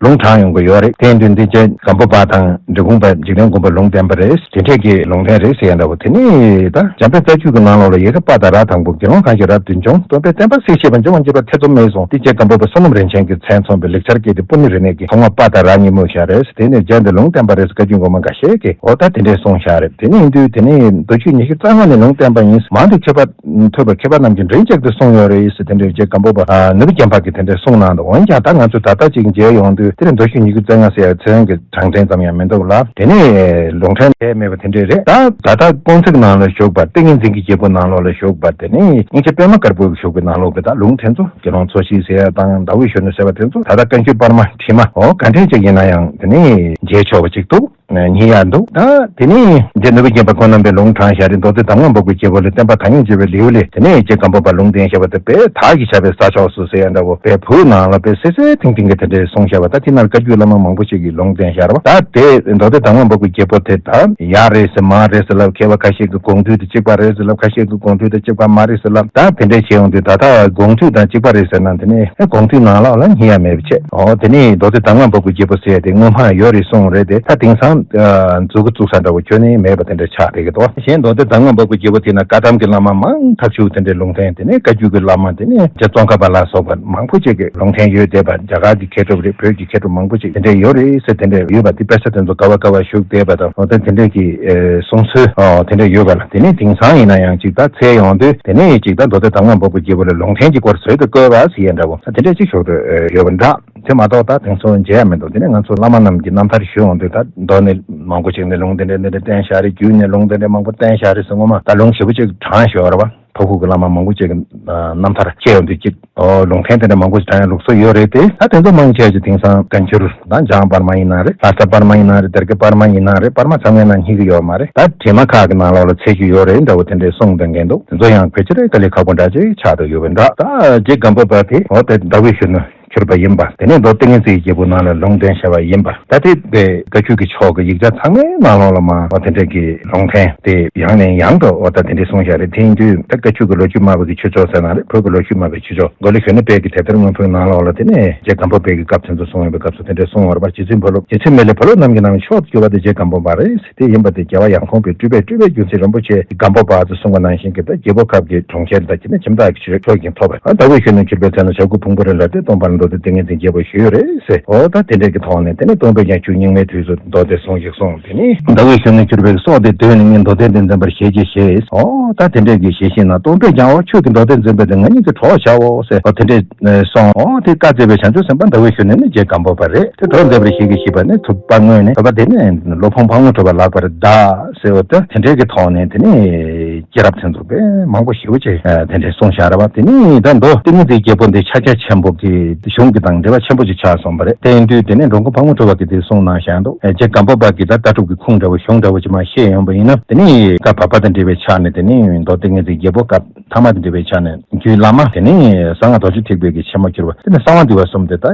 ལུང་དྲངས་ཡོང་གི་ཡོད་རེད། དེ་ཡིན་དུས་འདི་རྗེ་སྒམ་པོ་པ་དང་འབྲི་གུང་པ་འཇིག་རྟེན་མགོན་པོ་ལུང་བསྟན་པ་རེད། དེ་འདྲས་ཀྱི་ལུང་བསྟན་རེད་ཟེར་ཡ་འདྲ་བོ། དེ་ནས་ད་འཇམ་དཔལ་བཀའ་བརྒྱུད་ཀྱི་ནང་ལོགས་ལ་ཡི་གེ་པ་དང་ར་དང་པོ་དགེ་སློང་གང་ཞིག་རབ་ཏུ་བྱུང་། སྟོན་པས་བསྟན་པ་གཟིགས་ཞེས་པ་འབྱུང་བ་འགྱུར་བ་ཐེ་ཚོམ་མེད་གསུངས། དེ་རྗེ་སྒམ་པོ་པ་བསོད་ནམས་རིན་ཆེན་གྱི་མཚན་མཚོན་པའི་ལེགས་སྦྱར་སྐད་དེ་པུ་ནེ་རི་ནས་ཀྱི་ཐོག་མར་པ་དང་ར་གཉིས་སྨོས་བཞག་རེད། དེ་ནས་རྗེ་འདི་ལུང་བསྟན་པ་རེད་ཟེར་བཀའ་བརྒྱུད་མགོན་པོ་འགའ་ཤས་ཀྱིས་འོ་ད་དེ་འདྲས་གསུངས་བཞག་རེད། དེ་ནས་ཡིན་དུས་དེ་ནས་མདོ་རྒྱུད་ཉི་ཤུ་རྩ་ལྔ་ནས་ལུང་བསྟན་པ་ཡིན། མང་དུ་མཁས་པ་ཐོས་པ་མཁས་པ་རྣམས་ཀྱིས་མགྲིན་གཅིག་ཏུ་གསུངས་ཡོད་རེད་ཟེར་དེ་འདྲའི་རྗེ་སྒམ་པོ་པ་ནོར་བུ་རྒྱན་པ་གིས་དེ་འདྲའི་གསུངས་གནང་འདུག་འོན་ཀྱང་ད་ང་ཚོས་ད་ལྟ་ཅིག་མཇལ་ཡོང་དུས་དེ་ནི་མདོ་རྒྱུད་ཉི་ཤུ་རྩ་ལྔ་ཟེར་ཡ་ཚན་གྱི་གྲངས་ཅན་ཙམ་ཡང་མི་འདུག་ལ། དེ་ནས་ལུང་ཕྲན་དེ་མེད་པ་དེ་འདྲས་རེད། ད་ད་ལྟ་དཔང་ཚིག་ནང་ལ་བཞུགས་པ་ཏིང་ངེ་འཛིན་གྱི་རྒྱལ་པོ་ནང་ལོགས་ལ་བཞུགས་པ་དེ་ནི་སྙིང་རྗེ་པད་མ་དཀར་པོ་གིས་བཞུགས་པའི་ནང་ལོགས་ཀྱི་ད་ལུང་དེ་ཚོ་དགེ་སློང་ཚོ་ཤེས་ཟེར་ཡ་དང་ཟླ་འོད་གཞོན་ནུ་ཟེར་བ་དེ་ཚོ་ད་ལྟ་བཀའ་འགྱུར་པར་མ་བྲིས་མ་འོ་ག་འདྲས་ཅིག་ཡིན་ན་ཡང་དེ་ནི་མཇལ་ཆོག་པ་ཅིག་འདུག་ཉན་ཡག་འདུག་ད་དེ་ནས་རྗེ་ནོར་བུ་རྒྱན་པ་ཁོང་རྣམ་པས་ལུང་དྲངས་བཞག་རེད། མདོ་སྡེ་གདམས་ངག་འབབ་པའི་རྒྱལ་པོ་ལས་བསྟན་པ་དར་ཡོང་བྱེད་པའི་ལེའུ་ལས་དེ་ནས་རྗེ་སྒམ་པོ་པ་ལུང་བསྟན་བཞག་པ་དེ་དཔེ་དག་གིས་བཞག་པའི་ས་ཕྱོགས་སུ་ཟེར་ཡ་འདྲ་བོ་དཔེ་བོད་ནང་ལ་དཔེ་སེ་སེ་ཐིང་ཐིང་གི་དེ་འདྲས་གསུངས་བཞག་པ། ད་དེ་ནར་བཀའ་བརྒྱུད་བླ་མ་མང་པོ་ཞིག་གིས་ལུང་བསྟན་བཞག་རེད་བ། ད་དེ་མདོ་སྡེ་གདམས་ངག་འབབ་པའི་རྒྱལ་པོ་དེ་ད་ཡག་རེད་ཟེར་མ་རེད་ཟེར་ལབ། མཁས་པ་ཁ་ཤས་ཀྱིས་དགོངས་འདུས་དེ་གཅིག་པ་རེད་ཟེར་ལབ། ཁ་ཤས་ཀྱིས་དགོངས་འདུས་དེ་གཅིག་པ་མ་རེད་ཟེར་ལབ། ད་དེ་འདྲས་བྱས་ཡོང་དུས་ད་ལྟ་དགོངས་འདུས་དང་གཅིག་པ་རེད་ཟེར་ན་དེ་ནས་དགོངས་འདུས་ནང་ལོགས་ལ་སྙིང་ཡ་མེད་པ་བྱས། འོ་དེ་ནས་མདོ་སྡེ་གདམས་ངག་འབབ་པའི་རྒྱལ་པོ་ཟེར་ཡ་དེ་སྔོན་མ་ཡོད་རེད་གསུངས་རེད་དེ། ད་དེང་སང་མཛུབ་གུ་བཙུགས་ས་འདྲ་བོ་ཁྱོན་ནས་མེད་པ་དེ་འདྲ་ཆགས་བསྡད་ཀྱི་འདུག་གཞན་མདོ་སྡེ་གདམས་ངག་འབབ་པའི་རྒྱལ་པོ་དེ་ན་བཀའ་གདམས་ཀྱི་བླ་མ་མང་ཐག་ཆོད་དེ་འདྲའི་ལུང་བསྟན། དེ་ནས་བཀའ་བརྒྱུད་ཀྱི་བླ་མ་དེ་ནས་རྗེ་ཙོང་ཁ་པ་ལ་སོགས་པ་མང་པོ་ཅིག་གིས་ལུང་བསྟན་ཡོད་བསྡད་པ། རྒྱ་གར་གྱི་མཁས་གྲུབ་རེད། བོད་ཀྱི་མཁས་གྲུབ་མང་པོ་ཅིག་དེ་འདྲས་ཡོད་རེད་ཟེར་དེ་འདྲས་ཡོད་པ་དེ་དཔེ་ཆ་དེ་ཚོ་ག་བ་ག་བ་བཞུགས་བསྡད་པ་དང་འོ་ད་དེ་འདྲས་ཀྱི་ཨེ་གསུང་སྲོལ་ཨོ་དེ་འདྲས་ཡོད་པ་ལ། དེ་ནས་དེང་སང་ཡིན་ན་ཡང་ཅིག་ད་འཚོལ་ཡོང་དུས་དེ་ནས་ཅིག་ད་མདོ་སྡེ་གདམས་ངག་འབབ་པའི་རྒྱལ་པོ་ལ་ལུང་བསྟན་གྱི་སྐོར་ཟུར་དུ་བཀོད་པ་ཟེར་ཡ་འདྲ་བོ་ད་དེ་འདྲས་ཅིག་ཞོག་ཏུ་ཡོད་པ་འདྲ། དེ་མ་གཏོགས་ད་དེང་སང་མཇལ་ཡ་མི་འདུག་དེ་ནས་ང་ཚོ་བླ་མ་རྣམས་ཀྱི་རྣམ་ཐར་ཞུ་ཡོང་དུས་ད་མདོ་ནས་མང་པོ་ཅིག་ནས་ལུང་དེ་འདྲ་འདི་འདྲ་བསྟན་བཞག་རེད། བརྒྱུད་ནས་ལུང་དེ་འདྲ་མང་པོ་བསྟན་བཞག་རེད་ཟེར། ངོ་མ་ད་ལུང་ཞེ་པོ་ཅིག་དྲངས་ཞོར་བ་ཕ་ཁུག་གི་བླ་མ་མང་པོ་ཅིག་གི་རྣམ་ཐར་བཤད་ཡོང་དུས་ཅིག་ཨོ་ལུང་བསྟན་དེ་འདྲ་མང་པོ་ཅིག་དྲངས་ཡ་ལུགས་སྲོལ་ཡོད་རེད་དེ། ད་དེ་ཚོ་མང་ཆེ་ཅིག་དེང་སང་བཀའ་འགྱུར་ད་འཇང་པར་མ་ཡིན་ན་རེད། ལྷ་ས་པར་མ་ཡིན་ན་རེད། སྡེ་དགེ་པར་མ་ཡིན་ན་རེད། པར་མ་ཚང་མའི་ནང་རྙེད་ཀྱི་ཡོད་མ་རེད། ད་བྲིས་མ་ཁག་གི་ནང་ལོགས་ལ་འཚོལ་རྒྱུ་ཡོད་རེད་འདྲ་བོ་དེ་འདྲའི་གསུང་དང་འགལ་འདུག་དེ་ཚོ་ཡང་ཕལ་ཆེར་དཀའ་ལས་ཁག་པོ་འདྲ་ཅིག་ཆགས་བསྡད་ཡོད་པ་འདྲ། ད་རྗེ་སྒམ་པོ་པ་དེ་འོ་དེ་ཟླ་འོད་གཞོན་ནུ་གྱུར་པ་ཡིན་པ། དེ་ནས་མདོ་ཏིང་ངེ་འཛིན་རྒྱལ་པོ་ནང་ལ་ལུང་བསྟན་བྱ་བ་ཡིན་པ། ད་ལྟའི་བཀའ་བརྒྱུད་ཀྱི་ཕྱོགས་ཀྱི་ཡིག་ཆ་ཚང་མའི་ནང་ལོགས་ལ་མ་འོ་དེ་འདྲ་གི་ལུང་བསྟན་དེ་ཡང་ནས་ཡང་དུ་འོ་ད་དེ་འདྲ་གསུངས་བཞག་རེད། དེ་ཡིན་དུས་ད་བཀའ་བརྒྱུད་ཀྱི་ལོ་རྒྱུས་སྨྲ་བ་གི་ཆོས་ཕྱོགས་ཟེར་ན་རེད། བོད་ཀྱི་ལོ་རྒྱུས་སྨྲ་བའི་ཆོས་ཕྱོགས་མགོ་ལོག་གཞོན་ནུ་དཔལ་གྱི་དེབ་ཐེར་དངོས་ཕུང་ནང་ལོགས་ལ་དེ་ནས་རྗེ་སྒམ་པོ་པའི་གི་སྐབས་དེ་ཚོ་གསུངས་ཡོད་པའི་སྐབས་སུ་དེ་འདྲ་གསུངས་ཡོད་རེད་པ། རྗེ་བཙུན་བུ་སློབ་རྗེ་བཙུན་མི་ལའི་བུ་སློབ་རྣམས་ཀྱི་ནང་ནས་མཆོག་ཏུ་གྱུར་པ་དེ་རྗེ་སྒམ་པོ་པ་རེད། དེ་ཡིན་པ་དེ་རྒྱལ་བ་ཡང་ཁོང་པའི་སྤྲུལ་པའི་སྤྲུལ་པའི་རྒྱུ་མཚན་རིན་པོ་ཆེ་སྒམ་པོ་པ་ཚོས་གསུངས་པ་ནང་བཞིན་གྱི་ད་རྒྱལ་པོ་ཁབ་ཀྱི་གྲོང་ཁྱེར་དང་དེ་ནས་ཁྱིམ་བདག་གི་ཆོས་ཀྱང་ཐོབ་པ། ཨ་ཟླ་འོད་གཞོན་ནུར་གྱུར་པའི་ཚལ་ན་བྱ་རྒོད་ཕུང་པོའི་རི་ལ་དེ་སྟོན་པ་ལ་མདོ་སྡེ་ཏིང་ངེ་འཛིན་རྒྱལ་པོ་ཞུས་ཡོད་རེད་ཟེར། འོ་ད་དེ་འདྲས་ཀྱི་ཐོག་ནས་དེ་ནས་སྟོན་པས་ཀྱང་ཆུ་རྙིང་མའི་དུས་སུ་མདོ་སྡེ་གསུངས་ཤིག་གསུངས། དེ་ནས་ཟླ་འོད་གཞོན་ནུར་གྱུར་པའི་སྲོག་དེ་དུས་ནས་ངས་མདོ་སྡེ་འདི་འཛིན་པར་ཞེས་ཀྱིས་བཞེས། འོ་ད་དེ་འདྲས་ཀྱི་ཞེས་བཞེས་ན་སྟོན་པས་ཀྱང་འོ་ཁྱོད་ཀྱིས་མདོ་སྡེ་འཛིན་པས་དེ་ང་གཉིས་ཀྱི་གྲོགས་བྱའོ་ཟེར། འོ་དེ་འདྲས་གསུངས། འོ་དེ་བཀའ་སྩལ་བའི་བྱང་ཆུབ་སེམས་དཔའ་ཟླ་འོད་གཞོན་ནུ་ནི་རྗེ་སྒམ་པོ་པ་རེད། དེ་གྲོགས་མཛད་པར་ཞེས་ཀྱིས་བཞེས་པ་ནི་ཐུབ་པ་དངོས་ནི་ཐུབ་པ་དེ་ནི་སློབ་དཔོན་ཕག་མོ་གྲུ་པ་ལགས་པར་གདའ་ཟེར་བ་ད་དེ་འདྲས་ཀྱི་ཐོག་ནས་དེ་ནི། སྐྱེས་རབས་དེ་ཚོ་དཔེ་མང་པོ་ཞེ་པོ་ཅིག་དེ་འདྲས་གསུངས་བཞག་རེད་བ། དེ་ནས་ད་མདོ་ཏིང་ངེ་འཛིན་རྒྱལ་པོ་འདི་ཕྱག་རྒྱ་ཆེན་པོ་གི་གཞུང་གི་དང་འབྲེལ་བ་ཆེན་པོ་ཅིག་ཆགས་སོང་བ་རེད། དེ་ཡིན་དུས་དེ་ནས་འགྲོ་མགོན་ཕག་མོ་གྲུ་པ་གིས་དེ་གསུངས་གནང་བཞག་འདུག་རྗེ་སྒམ་པོ་པ་གིས་ད་ལྟ་གྲུབ་ཀྱི་ཁུངས་འདྲ་བོ་གཞུང་འདྲ་བོ་ཅིག་མར་བཤད་ཡོང་བ་ཡིན་ན། དེ་ནས་ད་བར་པ་དང་འབྲེལ་བའི་ཆ་ནས་དེ་ནས་མདོ་ཏིང་ངེ་འཛིན་རྒྱལ་པོ་སྐབས་ཐ་མ་དང་འབྲེལ་བའི་ཆ་ནས་རྒྱུད་བླ་མ། དེ་ནས་གསང་སྔགས་རྡོ་རྗེ་ཐེག་པའི་གི་ཆེན་མོ་གྱུར་པ། དེ་ནས་གསང་བ་འདུས་པ་གསུམ་དེ་ད་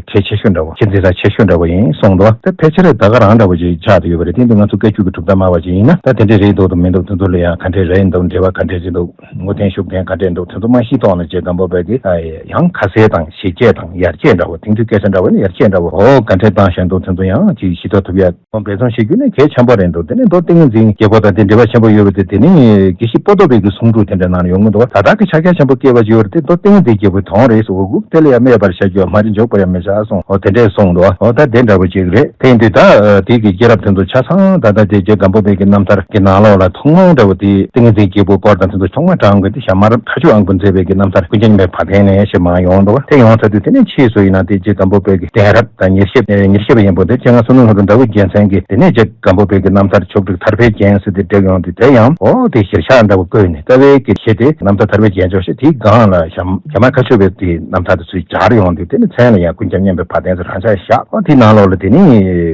གལ་ཆེ་ཤོས་འདྲ་བོ་གལ་འཛིན་ས་ཆེ་ཤོས་འདྲ་བོ་ཡིན་གསུངས་འདུག་དེ་ཕལ་ཆེར་ད་ག་རང་འདྲ་བོ་ཅིག་ཆགས་བསྡད་ཡོད་པ་རེད། དེ་འདི་ང་ཚོ་བཀའ་བརྒྱུད་ཀྱི་གྲུབ་མཐའ་སྨྲ་བ་ཅིག་ཡིན་ན་ད་དེ་འདྲས་རེད་འདུག་དང་མི་འདུག་དེ་ཚོ་ལ་ཡང་ག་འདྲས་རེད་འདུག་འགྲེལ་པ་ག་འདྲས་རེད་འདུག་ངོ་བསྟན་ཤུགས་ལྡན་ག་འདྲས་འདུག་དེ་ཚོ་མ་ཤེས་ཐོག་ནས་རྗེ་སྒམ་པོ་པ་གིས་ཡང་ཁ་གསལ་དང་ཞིབ་རྒྱས་དང་ ཡར་རྒྱས་འདྲ་བོ། དེང་དུས་སྐད་ཆ་འདྲ་བོ་ནི་ཡར་རྒྱས་འདྲ་བོ། ཨོ་ག་འདྲས་བཏང་བཞག་འདུག་དེ་ཚོ་ཡང་ཅིག་ཤེས་རྟོགས་ཐུབ་ཡ། འབད་བརྩོན་བྱེད་རྒྱུ་ནི་གལ་ཆེན་པོ་རེད་འདུག་དེ་ནས་མདོ་ཏིང་ངེ་འཛིན་རྒྱལ་པོ་དང་དེ་འབྲེལ་བ་ཆེན་པོ་ཡོད་པ་དེ། དེ་ནི་དགེ་བཤེས་པོ་ཏོ་པའི་གི་གསུང་སྒྲོས་དེ་འདྲ་ནང་ཡོང་གི་འདུག་ད་ལྟ་གི་ཕྱག་རྒྱ་ཆེན་པོ་སྐྱེས་པ་ཅིག་ཡོད་རེད་དེ། མདོ་ཏིང་ངེ་འཛིན་རྒྱལ་པོའི་དོན་རེད་ཟེར། འུ་གུ་དེ་ལ་ཡང་སྨད་པར་བྱ་རྒྱུ་མ་རེད། འཇོག་པར་ཡང་མི་བྱ་གསུངས། ཨོ་དེ་འདྲས་གསུངས་འདུག་ཨོ་ད་དེ་འདྲ་བོ་ཅིག་རེད། དེ་ཡིན་དུས་ད་དེ་གི་སྐྱེས་རབས་དེ་ཚོ་ཆ་ཚང་ད་ལྟ་དེ་རྗེ་སྒམ་པོ་པའི་གི་རྣམ་ཐར་གི་ནང་ལོགས་ལ་ཐོག་མར་འདྲ་བོ་དེ་ཏིང་ངེ་འཛིན་རྒྱལ་པོའི་སྐོར་དང་དེ་ཚོ་ཐོག་མར་དྲངས་དགོས་དེ་ཞྭ་དམར་ཁ་ཆུ་ཨང་པོ་མཛད་པའི་གི་རྣམ་ཐར་ཀུན་ཁྱབ་མཉམ་པའི་བ་དན་ནས་ཞེས་མར་ཡོང་འདུག་དེ་ཡོང་ཚར་དུས་དེ་ནས་ཕྱིས་སུ་ཡིན་ན་དེ་རྗེ་སྒམ་པོ་པའི་གི་གདན་རབས་དང་ཉེར་བཞི་ཉེར་བཞི་པ་ཡིན་པོ་དེ་སྤྱན་སྔ་བསོད་ནམས་ལྷུན་གྲུབ་ཟླ་འོད་རྒྱལ་མཚན་གྱིས་དེ་ནས་རྗེ་སྒམ་པོ་པའི་གི་རྣམ་ཐར་ཕྱོགས་བསྒྲིགས་ཐར་པའི་རྒྱན་ཟེར་དེ་བསྒྲིགས་ཡོང་དུས། དེ་ཡང་ཨོ་དེ་གཞིར་བཞག་འདྲ་བོ་བཀོད་ནས། རྩ་བའི་གི་གཞི་དེ་རྣམ་ཐར་ཐར་པའི་རྒྱན་མཆོག་བཞི། དེའི་སྒང་ལ་ཞྭ་དམར་ཁ་ཆུ་པའི་དེ་རྣམ་ཐར་དེ་ཚོའི་སྦྱར་ཡོང་དུས། དེ་ནི་མཚན་ལ་ཡང་ཀུན་ཁྱབ་མཉམ་པའི་བ་དན་ཟེར་རང་ཆ་བཞག་ཨོ་དེའི་ནང་ལོགས་ལ་དེ་ནི་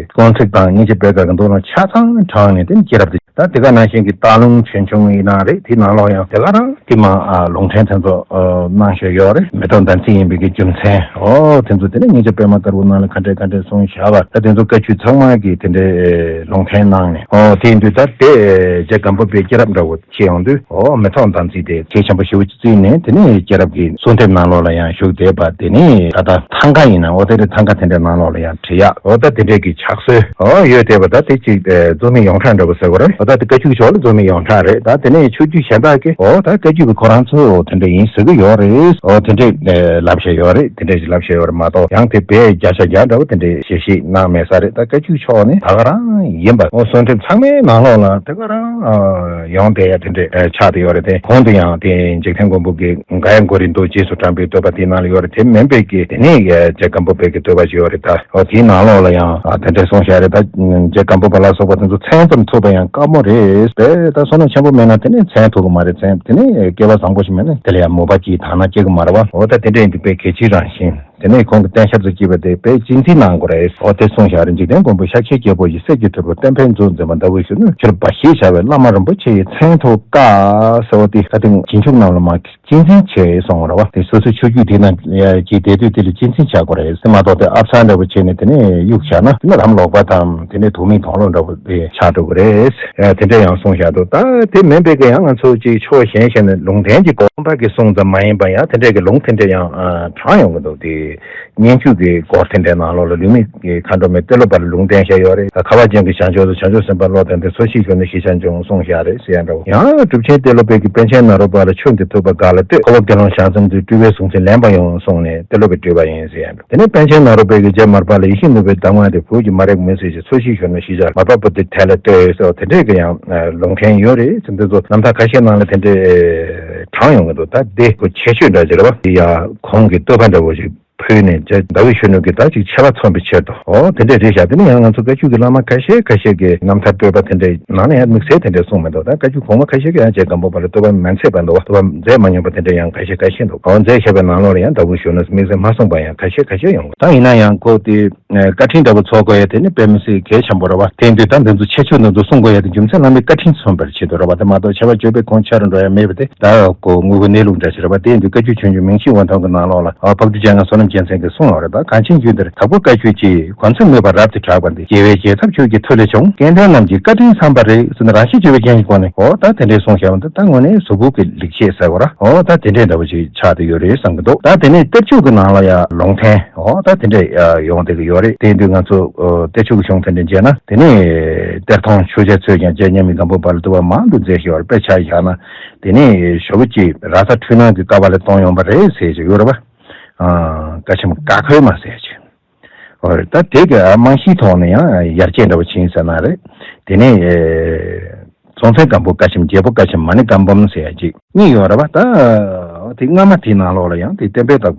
དཀོན་བརྩེགས་དང་སྙིང་རྗེ་སྤེལ་དཀའ་གི་མདོ་ལ་ཆ་ཚང་དྲངས་ནས། དེ་ནི་སྐྱེས་རབས་དེ། ད་དེ་ག་ནང་བཞིན་གྱི་སྟག་ལུང་ཆོས་འབྱུང་ཡིན་ན་རེད། དེའི་ནང་ལོགས་ཡང་དེ་ག་རང་དེ་མ་ཨ་ལུང་ཕྲན་དེ་ཚོ་ཨ་གནང་བཞག་ཡོད་རེད། མེ་ཏོག་ཟླ་མཛེས་ཡིན་པའི་གི་རྒྱུ་མཚན། ཨོ་དེ་ཚོ་དེ་ནས་སྙིང་རྗེ་པད་མ་ལྟ་བུ་ནང་ལ་ག་འདྲས་ག་འདྲས་གསུངས་བཞག་པ། ད་དེ་ཚོ་བཀའ་བརྒྱུད་ཚང་མ་གི་དེ་འདྲའི་ལུང་འདྲེན་གནང་ནས། ཨོ་དེ་ཡིན་དུས་ད་དེ་རྗེ་སྒམ་པོ་པའི་སྐྱེས་རབས་འདྲ་བོ་བྱེད་ཡོང་དུས། ཨོ་མེ་ཏོག་ཟླ་མཛེས་དེ་གལ་ཆེན་པོ་ཞེ་པོ་བརྩིས་ནས། དེ་ནས་སྐྱེས་རབས་ཀྱི་གསོལ་འདེབས་ནང་ལོགས་ལ་ཡང་བཞུགས་བསྡད་པ། དེ་ནས་ད་ལྟ་ཐང་ག་ཡིན་ན། ཨོ་དེ་རེད། ཐང་ག་དེ་འདྲའི་ནང་ལོགས་ལ་ཡང་བྲིས་ཡག་ཨོ་ད་དེ་འདྲས་ཀྱི་ཕྱག་སྲོལ་ཨོ་ཡོད་བསྡད་པ། ད་དེ་ཅིག་ཨེ་རྫོགས་སྨིན་ཡོངས་གྲགས་འདྲ་པོ་ཟེར་དགོས་རེད། ཨོ་ད་དེ་བཀའ་བརྒྱུད་ཕྱོགས་ལ་རྫོགས་སྨིན་ཡོངས་གྲགས་རེད། ད་དེ་ནས་ཆོས་བརྒྱུད་གཞན་དག་གིས་ཨོ་ད་བཀའ་བརྒྱུད་ཀྱི་ཁོ་རང་ཚོ་དེ་འདྲ་ཡིན་ཟེར་གྱི་ཡོད་རེད། ཨོ་དེ་འདྲས་ལབ་བཞག་ཡོད་རེད། དེ་འདྲས་ཞིག་ལབ་བཞག་ཡོད་རེད་མ་གཏོགས། ཡང་དེ་བས་བརྒྱ་ཆ་བརྒྱ་འདྲ་པོ་དེ་འདྲས་ཞལ་བཞེས་གནང་མེད་ས་རེད། ད་བཀའ་བརྒྱུད་ཕྱོགས་ནས་ད་ག་རང་ཡིན་པ། ཨོ་གསོལ་འདེབས་ཚང་མའི་ནང་ལོགས་ལ་དེ་ག་རང་ཨ་ཡོང་བསྡད་ཡ་དེ་འདྲས་ཨ་ཆགས་བསྡད་ཡོད་རེད་དེ། གོང་དུ་ཡང་དེ་འཇིག་རྟེན་མགོན་པོ་གི་ག་ཡ་གོ་རི་མདོ་རྗེས་སུ་འབྲངས་པའི་བསྟོད་པ་དེའི་ནང་ལ་ཡོད་རེད། དེ་མིན་པའི་གི་དེ་ནས་རྗེ་སྒམ་པོ་པའི་གི་བསྟོད་པ་ཞིག་ཡོད་རེད། ད་ཨོ་དེའི་ནང་ལོགས་ལ་ཡང་ཨ་དེ་འདྲས་གསུངས་བཞག་རེད། ད་རྗེ་སྒམ་པོ་པ་ལ་སོགས་པ་དེ་ཚོ་མཚན་ཙམ་ཐོས་པ་ཡང་དཀའ་མོ་རེད་པས། ད་བསོད་ནམས་ཆེན་པོ་མེད་ན་དེ་ནས་མཚན་ཐོས་གི་མ་རེད། མཚན་དེ་ནས་སྐལ་བ་བཟང་པོ་ཞིག་མེད་ན་དེ་ལ་ཡང་མོས་པ་གྱིས་དག་སྣང་སྐྱེ་གི་མ་རེད་པ། འོ་ད་དེ་འདྲ་ཡིན་དུས་དཔེ་གལ་ཆེའི་རང་བཞིན། དེ་ནས་ཁོང་གི་བསྟན་ཞབས་སུ་སྐྱེས་པ་དེ་དཔེ་གཅེས་འཛིན་གནང་དགོས་རེད། འོ་དེ་གསུངས་བཞག་རེད། འཇིག་རྟེན་མགོན་པོ་ཤཱཀྱའི་རྒྱལ་པོ་ཡི། སྲས་ཀྱི་ཐུ་བོ་བསྟན་པའི་མཛོད་འཛིན་པ་ཟླ་འོད་གཞོན་ནུ། ཕྱིར་འབའ་ཞིག་བྱ་བའི་བླ་མ་རིན་པོ་ཆེ་ཡི། མཚན་ཐོས་དཀའ་ཟེར་བ་དེ་ད་ཐེངས་རྗེས་འཇུག་རྣམས་ལ་མ་གཅེས་འཛིན་བྱས་སོང་བ་རེད་བ། དེ་སོ་སོའི་ཆོས་བརྒྱུད་དེ་ནང་ཡ་གཅིག་བསྡད་དུས་དེ་ལ་གཅེས་འཛིན་བྱ་དགོས་རེད་ཟེར་མ་གཏོགས། དེ་ཨབ་གསར་འདྲ་པོ་བྱས་ནས་དེ་ནས་གཡུག་བཞག་ན་དེ་ནི་ལམ་ལོག་པ་དང་དེ་ནས་དོགས་མེད་དོགས་ལོག་འདྲ་པོ་དེ་ཆགས་འགྲོ་གི་རེད། ཨ་དེ་འདྲ་ཡང་གསུངས་བཞག་འདུག་ད་དེ་མིན་པའི་གི་ཡང་ང་ཚོ་ཅིག་ཕྱོགས་གཞན་ཞིག་ནས་ལུང་བསྟན་གྱི་སྐོར་པ་གི་གསུང་ཙམ་མ་ཡིན་པ་ཡང་དེ་འདྲའི་གི་ལུང་དེ་འདྲ་ཡང་ཨ་དྲངས་ཡོང་གི་འདུག་དེ། སྙན་བརྒྱུད་ཀྱི་སྐོར་དེ་འདྲའི་ནང་ལོགས་ལ་ལུས་མེད་ཀྱི་མཁའ་འགྲོ་མའི་ཏེ་ལོ་པ་ལ་ལུང་བསྟན་བཞག་ཡོད་རེད། ཁ་བ་ཅན་གྱི་བྱང་ཕྱོགས་སུ་བྱང་ཆུབ་སེམས་དཔའ་བློ་ལྡན་དེ། འཚོ་ཞིང་གཞོན་ནུ་ཞེས་བྱ་འབྱུང་གསུངས་བཞག་རེད་ཟེར་ཡ་འདྲ་བོ། ཡང་གྲུབ་ཆེན་ཏེ་ལོ་པའི་གི་པཎ་ཆེན་ནཱ་རོ་པ་ལ་ཆོས་འདི་ཐོས་པ་དགའ་ལ་བསྟོད། ཁོ་བོ་དགེ་སློང་བྱང་སེམས་དེ་སྤྲུལ་པའི་གཟུངས་ཆེན་ལེན་པར་ཡོང་གསུངས་ནས་ཏེ་ལོ་པས་སྤྲུལ་པ་ཡིན་ཟེར་ཡ་འདྲ་བོ། དེ་ནས་པཎ་ཆེན་ནཱ་རོ་པའི་གི་རྗེ་མར་པ་ལ་ཡིད་བཞིན་ནོར་བུའི་གདམས་ངག་དེ། བོད་ཀྱི་མ་རིག་མུན་སེལ་ཞིང་མར་པ་པོ་ཏི་དེ་ལ་བསྟོད་ཟེར་བ་དེ་འདྲས་ཀྱི་ཡང་ལུང་འདྲེན་ཡོད་རེད་ཟེར། འདི་ཚོ་རྣམ་ཐར་ཁ་ཤས་ནང་ལ་དེ་འདྲས་དྲངས་ཡོང་གི་འདུག་ད་དེ་ཁོ་ཁྱད་ཆོས་འདྲ་ཅིག་རེད་བ། དེ་ཡང་གོང་གི་བསྟོད་པ་འདྲ་བོ་ཞིག་ཕུལ་ནས་རྗེ་ཟླ་འོད་གཞོན་ནུ་གིས་ད་ཅིག་ཆེ་བ་མཚོན་པའི་ཆེད་དུ། འོ་དེ་འདྲས་རེད་ཤག་དེ་ནས་ཡང་ང་ཚོ་བཀའ་བརྒྱུད་ཀྱི་བླ་མ་ཁ་ཤས་ཁ་ཤས་ཀྱིས་རྣམ་ཐར་བསྟོད་པ་དེ་འདྲའི་ནང་ནས་ཡང་དམིགས་བསལ་དེ་འདྲས་གསུངས་མི་འདུག་ད་བཀའ་བརྒྱུད་གོང་མ་ཁ་ཤས་ཀྱིས་ཡང་རྗེ་སྒམ་པོ་པ་ལ་བསྟོད་པ་མ་མཛད་པ་འདུག་བ། བསྟོད་པ་མཛད་མ་མྱོང་པ་དེ་འདྲས་ཡང་ཁ་ཤས་ཁ་ཤས་འདུག་འོ་མཛད་བཞག་པའི་ནང་ལོགས་ལ་ཡང་ཟླ་འོད་གཞོན་ནུས་དམིགས་བསལ་མ་གསུངས་པ་ཡང་ཁ་ཤས་ཁ་ཤས་ཡོང་གི། ད་ཡིན་ན་ཡང་ཁོ་དེ་བཀའ་དྲིན་འདྲ་པོ་ཚོགས་དགོས་ཡ་དེ་ནི་དཔེ་མི་སྲིད་གལ་ཆེན་པོ་རེད་བ། དེ་ཡིན་དུས་ད་འདི་ཚོ་ཁྱད་ཆོས་འདི་ཚོ་གསུང་དགོས་ཡ་དེ་རྒྱུ་མཚན་བླ་མའི་བཀའ་དྲིན་མཚོན་པར་བྱེད་དུ་རེད་བ། དེ་མ་གཏོགས་ཆེ་བ་སྤྱོད་པའི་ཁོང་ཆ་རུ་འགྲོ་ཡ་མེད་པ་དེ། ད་ཁོ་དངོས་པོ་གནས་ལུགས་འདྲ་ཞིག་རེད་བ། དེ་ཡིན་དུས་བཀའ་བརྒྱུད་ཆོས་འབྱུང་མིང་གཞི་དབང་ཐང་གི་ནང་ལོགས་ལ་ཨ་འཕགས་བསྟོད་ཅན་ང་བསོད་ནམས་རྒྱལ་མཚན་གྱིས་གསུངས་ཡོད་རེད། ད་གངས་ཅན་རྒྱུད་འདིར་དྭགས་པོ་བཀའ་བརྒྱུད་ཀྱི། གོ་མཚོན་སྨོས་པ་རབ་ཏུ་གྲགས་པ་འདི། རྒྱལ་བའི་རྒྱལ་ཚབ་ཁྱོད་ཀྱི་མཐུ་ལས་བྱུང་། སྐལ་ལྡན་རྣམས་ཀྱི་བཀའ་དྲིན་བསམ་པ་རེད་ཟེར་ནས་རང་བཞིན་བརྗོད་པའི་རྒྱན་གྱི་སྒོ་ནས་འོ་ད་དེ་འདྲའི་གསུངས་བཞག་པ་འདི་ད་དངོས་གནས་གཟུགས་ཕུག་གི་ལེགས་བཤད་ཟེར་བ་ར། འོ་ད་དེ་འདྲའི་འདྲ་བོ་ཞིག་ཆགས་བསྡད་ཡོད་རེད་བསམ་གྱི་འདུག་ད་དེ་ནས་གཏེར་ཆོས་ཀྱི་ནང་ལ་ཡང་ལུང་འདྲེན་འོ་ད་དེ་འདྲ་ཡང་ཡོང་བསྡད་ཀྱི་ཡོད་རེད། དེ་ཡིན་དུས་ང་ཚོ་ཨ་གཏེར་ཆོས་ཀྱི་གཞུང་དེ་འདྲ་མཇལ་ན། དེ་ནས་གཏེར་མཐོང་ཆོས་རྒྱལ་ཚོས་ཀྱང་རྗེ་མཉམ་མེད་སྒམ་པོ་པ་ལ་བསྟོད་པ་མང་དུ་མཛད་བཞག་ཡོད་རེད། དཔེ་ཆ་བཞག་ན་དེ་ནས་ཞོགས་པ་གཅིག་ར་ས་འཕྲུལ་སྣང་གི་ཀ་བ་ལ་གཏོང་ཡོང་པ་རེད་ཟེར་ཞིག་ཡོད་རེད་པ། ཨ་བཀའ་ཆེམས་ཀ་ཁོལ་མ་ཟེར་ཅིག་འོ་རེད། ད་དེ་གི་རྨང་གཞིའི་ཐོག་ནས་ཡང་ཡར་རྒྱས་འདྲ་བོ་ཕྱིན་ཟེར་ན་རེད། དེ་ནས་ཨེ་སྲོང་བཙན་སྒམ་པོ་བཀའ་ཆེམས། རྒྱལ་པོ་བཀའ་ཆེམས། མ་ཎི་བཀའ་འབུམ་ཟེར་ཡ་གཅིག་གཉིས་ཡོད་རེད་བ། ད་དེ་སྔ་མ་དེའི་ནང་ལོགས་ལ་ཡང་དེ་བསྟན་པའི་བདག་པོ་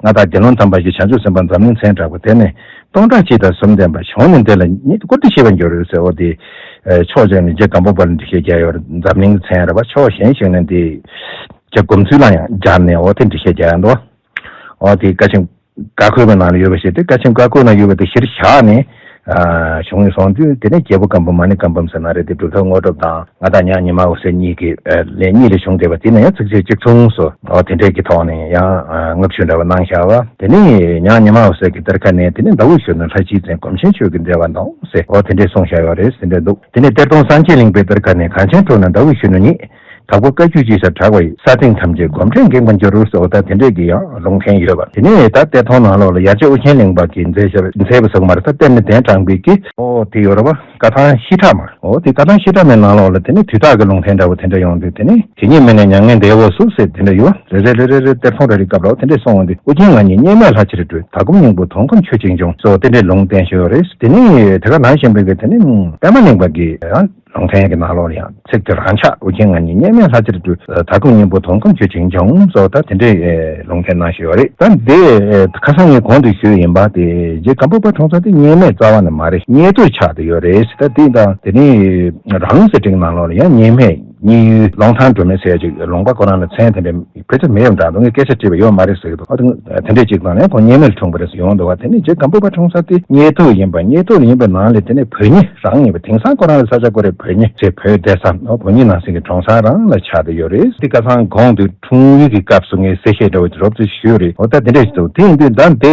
མངའ་བདག་དགེ་སློང་དམ་པ་ཞིག་བྱང་ཆུབ་སེམས་དཔའ་འཛམ་གླིང་མཚན་གྲགས་པ་དེ་ནས། སྟོང་ཕྲག་གཅིག་དང་སུམ་ལྡན་པ། བྱུང་ནས་འདི་ལ་ཉིད་དུ་བཀུར་སྟི་བྱེད་པར་འགྱུར་ཟེར། འོ་དེ་ཕྱོགས་གཅིག་ནས་རྗེ་སྒམ་པོ་པ་ལ་འགྲེལ་བཤད་རྒྱག་ཡོད་རེད། འཛམ་གླིང་མཚན་རེད་བ། ཕྱོགས་གཞན་ཞིག་ནས་དེ་རྗེ་སྒོམ་ཚུལ་ལ་ཡང་སྦྱར་ནས་འོ་དེ་འགྲེལ་བཤད་རྒྱག་ཡ་འདུག་འོ་དེ་བཀའ་ཆེམས་ཀ་ཁོལ་པའི་ནང་ལ་ཡོད་པ་ཞིག་དེ། བཀའ་ཆེམས་ཀ་ཁོལ་ནང་ཡོད་པ་དེ་གཞིར་བཞག་ནས་ཨ་བྱུང་ཡོད་སོང་དུས། དེ་ནས་རྒྱལ་པོ་སྒམ་པོ་མ་ཎི་བཀའ་འབུམ་ཟེར་ན་རེད། དེ་གྲུབ་ཐོབ་དངོས་གྲུབ་དང་མངའ་བདག་ཉང་ཉི་མ་འོད་ཟེར་གཉིས་ཀྱི་ཨ་ལན་གཉིས་ལས་བྱུང་བསྡད་པ་དེ་ནས་ཡང་ཚིགས་བཅད་གཅིག་མཚུངས་སུ་འོ་དེ་འདྲས་ཀྱི་ཐོག་ནས་ཡང་ཨ་བསྔགས་བརྗོད་འདྲ་བ་གནང་བཞག་པ། དེ་ནས་ཉང་ཉི་མ་འོད་ཟེར་གྱི་གཏེར་ཁ་ནས་དེ་ནས་ཟླ་འོད་གཞོན་ནུ་ལྷ་བཞིའི་མཚན། སྒོམ་ཆེན་ཆོས་ཀྱི་འགྲེལ་བ་འདོན་ཟེར་འོ་དེ་འདྲས་གསུངས་བཞག་ཡོད་རེད། དེ་འདྲས་འདུག་དེ་ནས་གཏེར་སྟོན་སངས་རྒྱས་གླིང་པའི་གཏེར་ཁ་ནས་གངས་ཅན་གྲོང་ནས་ཟླ་འོད་གཞོན་ནུ་ཉིད། དྭགས་པོ་བཀའ་བརྒྱུད་ཅེས་བྱ་གྲགས་པ་ཡི། ས་སྟེང་ཐམས་ཅད་སྒོམ་ཁྲལ་འགེངས་པར་འགྱུར་ཟེར་བ་ད་དེ་འདྲས་ཀྱི་ཡང་ལུང་བསྟན་ཡོད་པ། དེ་ནས་ད་གཏེར་མཐོང་ནང་ལོགས་ལ་ཡར་ཆེ་ཨོ་རྒྱན་གླིང་པ་གིས་མཛད་བཞག་པ་མཛད་པ་ཟེར་གྱི་མ་རེད། ད་གཏེར་ནས་གདན་དྲངས་པའི་གི་ཨོ་དེ་ཡོད་རེད་བ། བཀའ་ཐང་བཤད་གྲྭ་མ། ཨོ་དེ་བཀའ་ཐང་བཤད་གྲྭ་མའི་ནང་ལོགས་ལ་དེ་ནས་དུས་རྟགས་ཀྱི་ལུང་བསྟན་འདྲ་བོ་དེ་འདྲ་ཡོང་དུས་དེ་ནས་དེ་ཉིད་མི་གནས་མྱ་ངན་འདས་འོག་སུ་ཟེར་དེ་འདྲ་ཡོད་བ། རེ་རེ་རེ་རེ་རེ་གཏེར་མཐོང་རེ་རེ་སྐབས་ལ་ཨོ་དེ་འདྲས་གསུངས་འོང་དུས་ཨོ་རྒྱན་ང་ཉིད་མཉམ་མེད་ལྷ་ཆེར་སྤྲུལ། དྭགས་པོ་སྙིང་པོ་དོན་ཁམས་ཆོས་ཅན་འབྱུང་ཟེར་བ་དེ་འདྲས་ལུང་བསྟན་ཞུ་ཡོད་རེད། དེ་ནས་དེ་ག་ནང་བཞིན་པའི་གི་དེ་ནས་པདྨ་གླིང་པ་གི་ཡང་ལུང་བསྟན་གྱི་ནང་ལོགས་ལ་ཡང་ཚིག་དེ་རང་ཆགས་ཨོ་རྒྱན་ང་ཉིད་མཉམ་མེད་ལྷ་ཆེར་སྤྲུལ། དྭགས་པོ་སྙིང་པོ་དོན་ཁམས་ཆོས་ཅན་འབྱུང་ཟེར་བ་ད་དེ་འདྲའི་ལུང་བསྟན་གནང་བཞིན་ཡོད་རེད། ད་འདི་ཁ་སང་ངས་གོང་དུ་ཞུས་ཡིན་པ་དེ་རྗེ་སྒམ་པོ་པ་འཁྲུངས་ས་དེ་མཉམ་མེད་རྩ་བ་ནས་མ་རེད། མཉན་ཐོས་ཆགས་བསྡད་ཡོད་རེད། ད་དེ་དང་དེ་ནས་རང་ཟེར་བྲིས་ནང་ལོགས་ལ་ཡང་མཉམ་མེད་མཉན་ཡུལ་ལུང་ཐང་སྒྲོལ་མ་ཟེར་ཡ་ཅིག་ལུང་པ་ཁོ་རང་ལ་མཚན་དེ་འདྲ་ཕལ་ཆེར་མེད་ཡོད་འདྲ་འདུག་ངས་སྐད་ཆ་དྲིས་པ་ཡོད་མ་རེད་ཟེར་གི་འདུག་ཨ་དེ་འདྲས་ཅིག་དང་ནས་ཁོང་མཉམ་མེད་ལ་འཁྲུངས་པ་རེད་ཟེར་ཡོང་འདུག་བ། དེ་ནས་རྗེ་སྒམ་པོ་པ་འཁྲུངས་ས་དེ་མཉན་ཐོས་ཡིན་པ། མཉན་ཐོས་ལ་ཡིན་པའི་ནང་ལས་དེ་ནས་བོན་ཉི་རང་ཡིན་པ། དེང་སང་ཁོ་རང་ལ་ས་ཆ་ཁོ་རའི་བོན་ཉི་ཟེར་བོད་སྡེ་ས་ནོ་བོན་ཉི་ནང་སྲིད་ཀྱི་གྲོང་གསར་རང་ལ་ཆགས་བསྡད་ཡོད་རེད། དེ་ཁ་སང་གོང་དུ་འཁྲུངས་ཡུལ་གྱི་སྐབས་སུ་ངས་གསལ་བཤད་འདྲ་བོ་ཅིག་རོབ་ཙམ་ཞུས་རེད། འོ་ད་དེ་འདྲས་ཞིག་འདུག་དེ་ཡིན་དུས་ད་འདི་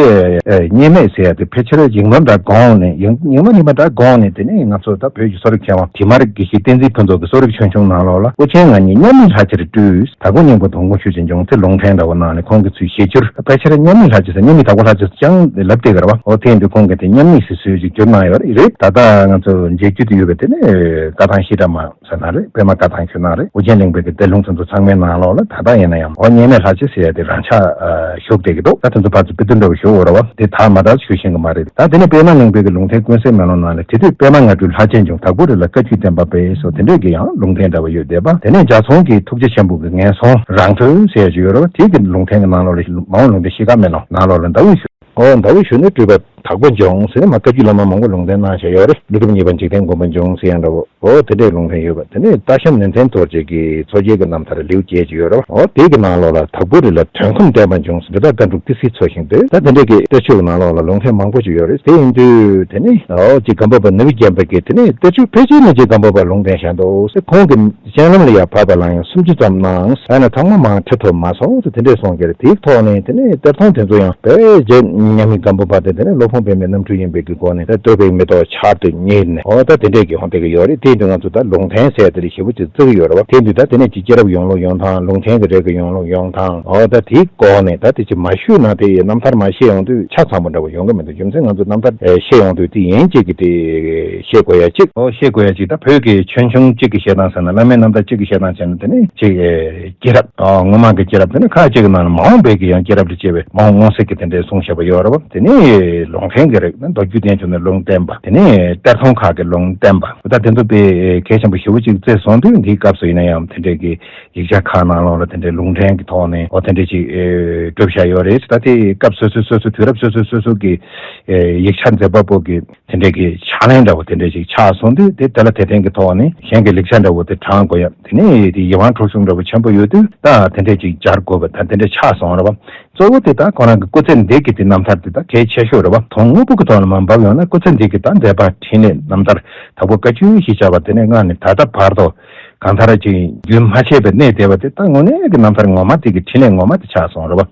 མཉམ་མེད་ཟེར་ཡ་དེ་ཕལ་ཆེར་ཡིག་ནོར་འདྲ་དགོངས་ནས་ཡིག་ཡིག་ནོར་ཡིན་པ་འདྲ་དགོངས་ནས། དེ་ནས་ང་ཚོ་ད་བོད་ཀྱི་གསོ་རིག་མཁས་དབང་དྲི་མེད་དགེ་བཤེས་བསྟན་འཛིན་ཕུན་ཚོགས་ཀྱི་གསོ་རིག་ཆོས་འབྱུང་ནང་ལོགས་ལ་ཨོ་རྒྱན་ང་ཉིད་མཉམ་མེད་ལྷ་ཆེར་སྤྲུལ། དྭགས་པོ་སྙིང་པོ་དོན་ཁམས་ཆོས་ཅན་འབྱུང་ཟེར་ལུང་བསྟན་འདྲ་བོ་ནང་ནས་ཁོང་གི་ཚུལ་ཞལ་བསྒྱུར་ཕལ་ཆེར་མཉམ་མེད་ལྷ་ཆེར་ཟེར་མཉམ་མེད་དྭགས་པོ་ལྷ་ཆེར་ཟེར་ཀྱང་ལབ་བསྡད་ཀྱི་རེད་བ། འོ་དེ་ཡིན་དུས་ཁོང་གིས་དེ་མཉམ་མེད་ཟེར་ཚུལ་ཅིག་བསྒྱུར་གནང་ཡོད་རེད། ད་ལྟ་ང་ཚོ་མཇལ་རྒྱུ་དེ་ཡོད་པའི་དེ་ནས་བཀའ་ཐང་བཤད་གྲྭ་མ་ཟེར་ན་རེད། པདྨ་བཀའ་ཐང་ཞུ་ན་རེད། ཨོ་རྒྱན་གླིང་པའི་གི་གཏེར་ལུང་དེ་ཚོ་ཚང་མའི་ནང་ལོགས་ལ་ད་ལྟ་ཡིན་ན་ཡང་ཨོ་མཉམ་མེད་ལྷ་ཆེར་ཟེར་ཡ་དེ་རང་ཆགས་ཨ་བཞུགས་བསྡད་ཀྱི་འདུག་ད་དེ་ཚོ་ཕར་ཚུར་དཔེ་སྟོན་འདྲ་བོ་ཞུ་འོ་ར་བ། དེ་དག་མ་དག་ཞུ་ཤེས་ཀྱི་མ་རེད། ད་དེ་ནས་པདྨ་གླིང་པའི་གི་ལུང་བསྟན་ཀུན་གསལ་མེ་ལོང་ནང་ལ་དེ་དུས་པདྨ་ང་སྤྲུལ་ལྷ་ཆེར་འབྱུང་། དྭགས་པོ་རི་ལ་བཀའ་བརྒྱུད་བསྟན་པ་སྤེལ་སོགས་དེ་འདྲས་ཀྱི་ཡང་ལུང་བསྟན་འདྲ་བོ་ཡོད་བསྡད་པ། དེ་ནས་ལྗགས་རྩོམ་གྱི་ཐུགས་རྗེ་ཆེན་པོ་གི་ངན་སོང་རང་གྲོལ་ཟེར་ཡ་ཅིག་ཡོད་ར་བ། དེ་གི་ལུང་བསྟན་གྱི་ནང་ལོགས་ལ་མ་འོངས་ལུང་བསྟན་ཤེལ་དཀར་མེ་ལོང་ནང་ལོགས་ལ་ཟླ་འོད་ཞུ། ཨོ་ཟླ་འོད་ཞུ་ནས་སྤྲུལ་པ་དྭགས་པོ་འབྱུང་ཟེར་ནས་མ་བཀའ་བརྒྱུད་བླ་མ་མང་པོ་ལུང་བསྟན་གནང་བཞག་ཡོད་རེད། ཀླུ་སྒྲུབ་གཉིས་པ་འཇིག་རྟེན་མགོན་པོ་འབྱུང་ཟེར་ཡང་འདྲ་བོ། ཨོ་དེ་འདྲའི་ལུང་བསྟན་ཡོད་པ། དེ་ནས་སྟག་ཤམ་ནུས་ལྡན་རྡོ་རྗེ་གི་མཚོ་རྒྱལ་གྱི་རྣམ་ཐར་ལེའུ་བརྒྱད་ཅིག་ཡོད་རེད། ཨོ་དེ་གི་ནང་ལོགས་ལ་དྭགས་པོ་རི་ལ་དོན་ཁམས་བསྟན་པ་འབྱུང་ཟེར་འདི་དག་བཀའ་འབྲུག་ཏི་སེའི་ཚོ་ཞིང་དེ་ད་དེ་འདྲའི་གི་གཏེར་ཆོས་ཀྱི་ནང་ལོགས་ལ་ལུང་བསྟན་མང་པོ་ཅིག་ཡོད་རེད། དེ་ཡིན་དུས་དེ་ནི་ཨོ་ཅིག་སྒམ་པོ་པ་ནུབ་བརྒྱན་པ་གི་དེ་ནི་གཏེར་ཆོས་ཕལ་ཆེར་ནི་ཅིག་སྒམ་པོ་པ་ལུང་བསྟན་བཞག་འདུག་ཟེར། ཁོང་གི་སྤྱན་ལམ་ལ་ཡང་བབས་པ་ལ་ཡང་སུམ་ཅུ་ཙམ་གནང་། ཡང་ན་ཚང་མ་མང་ཁྲི་ཐོབ་མ་སོང་ཟེར་དེ་འདྲས་གསུངས་ཀྱི་རེད། དེའི་ཐོག་ནས་དེ་ནས་གཏེར་མཐོང་དེ་ཚོ་ཡང་དཔེ་རྗེ་མཉམ་མེད་སྒམ་པོ་པ་དེ་དེ་ནས་སློབ་དཔོན་པདྨའི་རྣམ་འཕྲུལ་ཡིན་པའི་གི་སྒོ་ནས་ད་བསྟོད་པའི་མེ་ཏོག་ཆར་དུ་ཉིལ་ནས་འོ་ད་དེ་འདྲས་ཀྱི་ཧོང་དེ་གི་ཡོད་རེད། དེ་ཡིན་དུས་ང་ཚོ་ད་ལུང་བསྟན་ཟེར་ཡ་དེ་ལས་ཞེ་པོ་ཅིག་བརྩི་གི་ཡོད་རེད་བ། དེ་ཡིན་དུས་ད་དེ་ནས་ཀྱི་སྐྱེས་རབས་ཡོང་ལུགས་ཡོང་སྟངས་ལུང་བསྟན་གྱི་རིགས་ཀྱི་ཡོང་ལུགས་ཡོང་སྟངས་འོ་ད་དེའི་སྐོར་ནས་ད་དེ་ཅིག་མ་ཞུས་ན་དེ་ཡི་རྣམ་ཐར་མ་བཤད་ཡོང་དུས་ཆ་ཚང་པོ་འདྲ་བོ་ཡོང་གི་མི་འདུག་རྒྱུ་མཚན་ང་ཚོ་རྣམ་ཐར་བཤད་ཡོང་དུས་དེ་ཡན་ཆད་ཀྱི་དེ་བཤད་དགོས་ཡ་གཅིག་ཨོ་བཤད་དགོས་ཡ་གཅིག་ད་བོད་ཀྱི་ཆོས་འབྱུང་གཅིག་གི་བཤད་སྟངས་ཟེར་ན་བླ་མའི་རྣམ་ཐར་གཅིག་གི་བཤད་སྟངས་བྱས་ན་དེ་ནི་གཅིག་སྐྱེས་རབས་ཨོ་སྔོན་མ་གི་སྐྱེས་རབས་དེ་ནི་ཁ་ཅིག་གི་ནང་ལ་མ་འོངས་པའི་གི་ཡང་སྐྱེས་རབས་ལ་སྐྱེས་པའི་མ་འོངས་མངོན་གསལ་གྱི་དེ་འདྲའི་གསུངས་བཞག་པ་ཡོད་རེད་བ། དེ་ནི་ལུང་བསྟན་གྱི་རིགས་ནི་མདོ་རྒྱུད་བསྟན་བཅོས་ནས་ལུང་བསྟན་པ་དེ་ནི་གཏེར་མཐོང་ཁག་གི་ལུང་བསྟན་པ་ད་དེ་ཚོ་དཔེ་གལ་ཆེན་པོ་ཞེ་པོ་ཅིག་བརྩིས་སོང་དུས་འདིའི་སྐབས་སུ་ཡིན་ན་ཡང་དེ་འདྲའི་གི་ཡིག་ཆ་ཁག་ནང་ལོགས་ལ་དེ་འདྲའི་ལུང་འདྲེན་གྱི་ཐོག་ནས་འོ་དེ་འདྲའི་ཅིག་ཨེ་བསྒྲུབས་བཞག་ཡོད་རེད། ད་དེ་སྐབས་སོ་སོའི་སོ་སོའི་དུས་རབས་སོ་སོའི་སོ་སོ་གི་ཨེ་ཡིག་ཆ་མཛད་པ་པོ་གི་དེ་འདྲའི་གི་ཕྱག་ལེན་འདྲ་བོ་དེ་འདྲའི་ཅིག་ཆགས་སོང་དུས་དེ་དེ་ལ་དེ་ལྡན་གྱི་ཐོག་ནས་གཞན་གྱི་ལེགས་ཆ་འདྲ་བོ་དེ་དྲངས་དགོས་ཡ། དེ་ནས་དེ་ཡིད་དབང་འཕྲོག་ཤུགས་འདྲ་བོ་ཆེན་པོ་ཡོད་དུས་ད་དེ་འདྲའི་ཅིག་སྦྱར་དགོས་པ་ད་དེ་འདྲའི་ཆགས་སོང་རེད་བ། གཙོ་བོ་དེ་ད་ཁོ་རང་གི་སྐུ་ཚེ་འདི་གི་དེ་རྣམ་ཐར་དེ་ད་གལ་ཆེ་ཤོས་རེད་བ། དོན་དངོས་པོ་གི་ཐོག་ནས་མར་འབབ་ཡོང་ན་སྐུ་ཚེ་འདི་གི་ད་མཛད་པ་འཕྲིན་ལས་རྣམ་ཐར་དྭགས་པོ་བཀའ་བརྒྱུད་ཞེས་བྱ་བ་དེ་ནས་སྔ་ནས་ད་ལྟ་བར་དུ་གང་ལྟར་ཅིག་རྒྱུན་མ་ཆད་པའི་གནས་བསྡད་པ་དེ་ད་དངོས་གནས་ཀྱི་རྣམ་ཐར་ངོ་མ་དེ་གི་འཕྲིན་ལས་ངོ་མ་དེ་ཆགས་སོང་རེད་བ།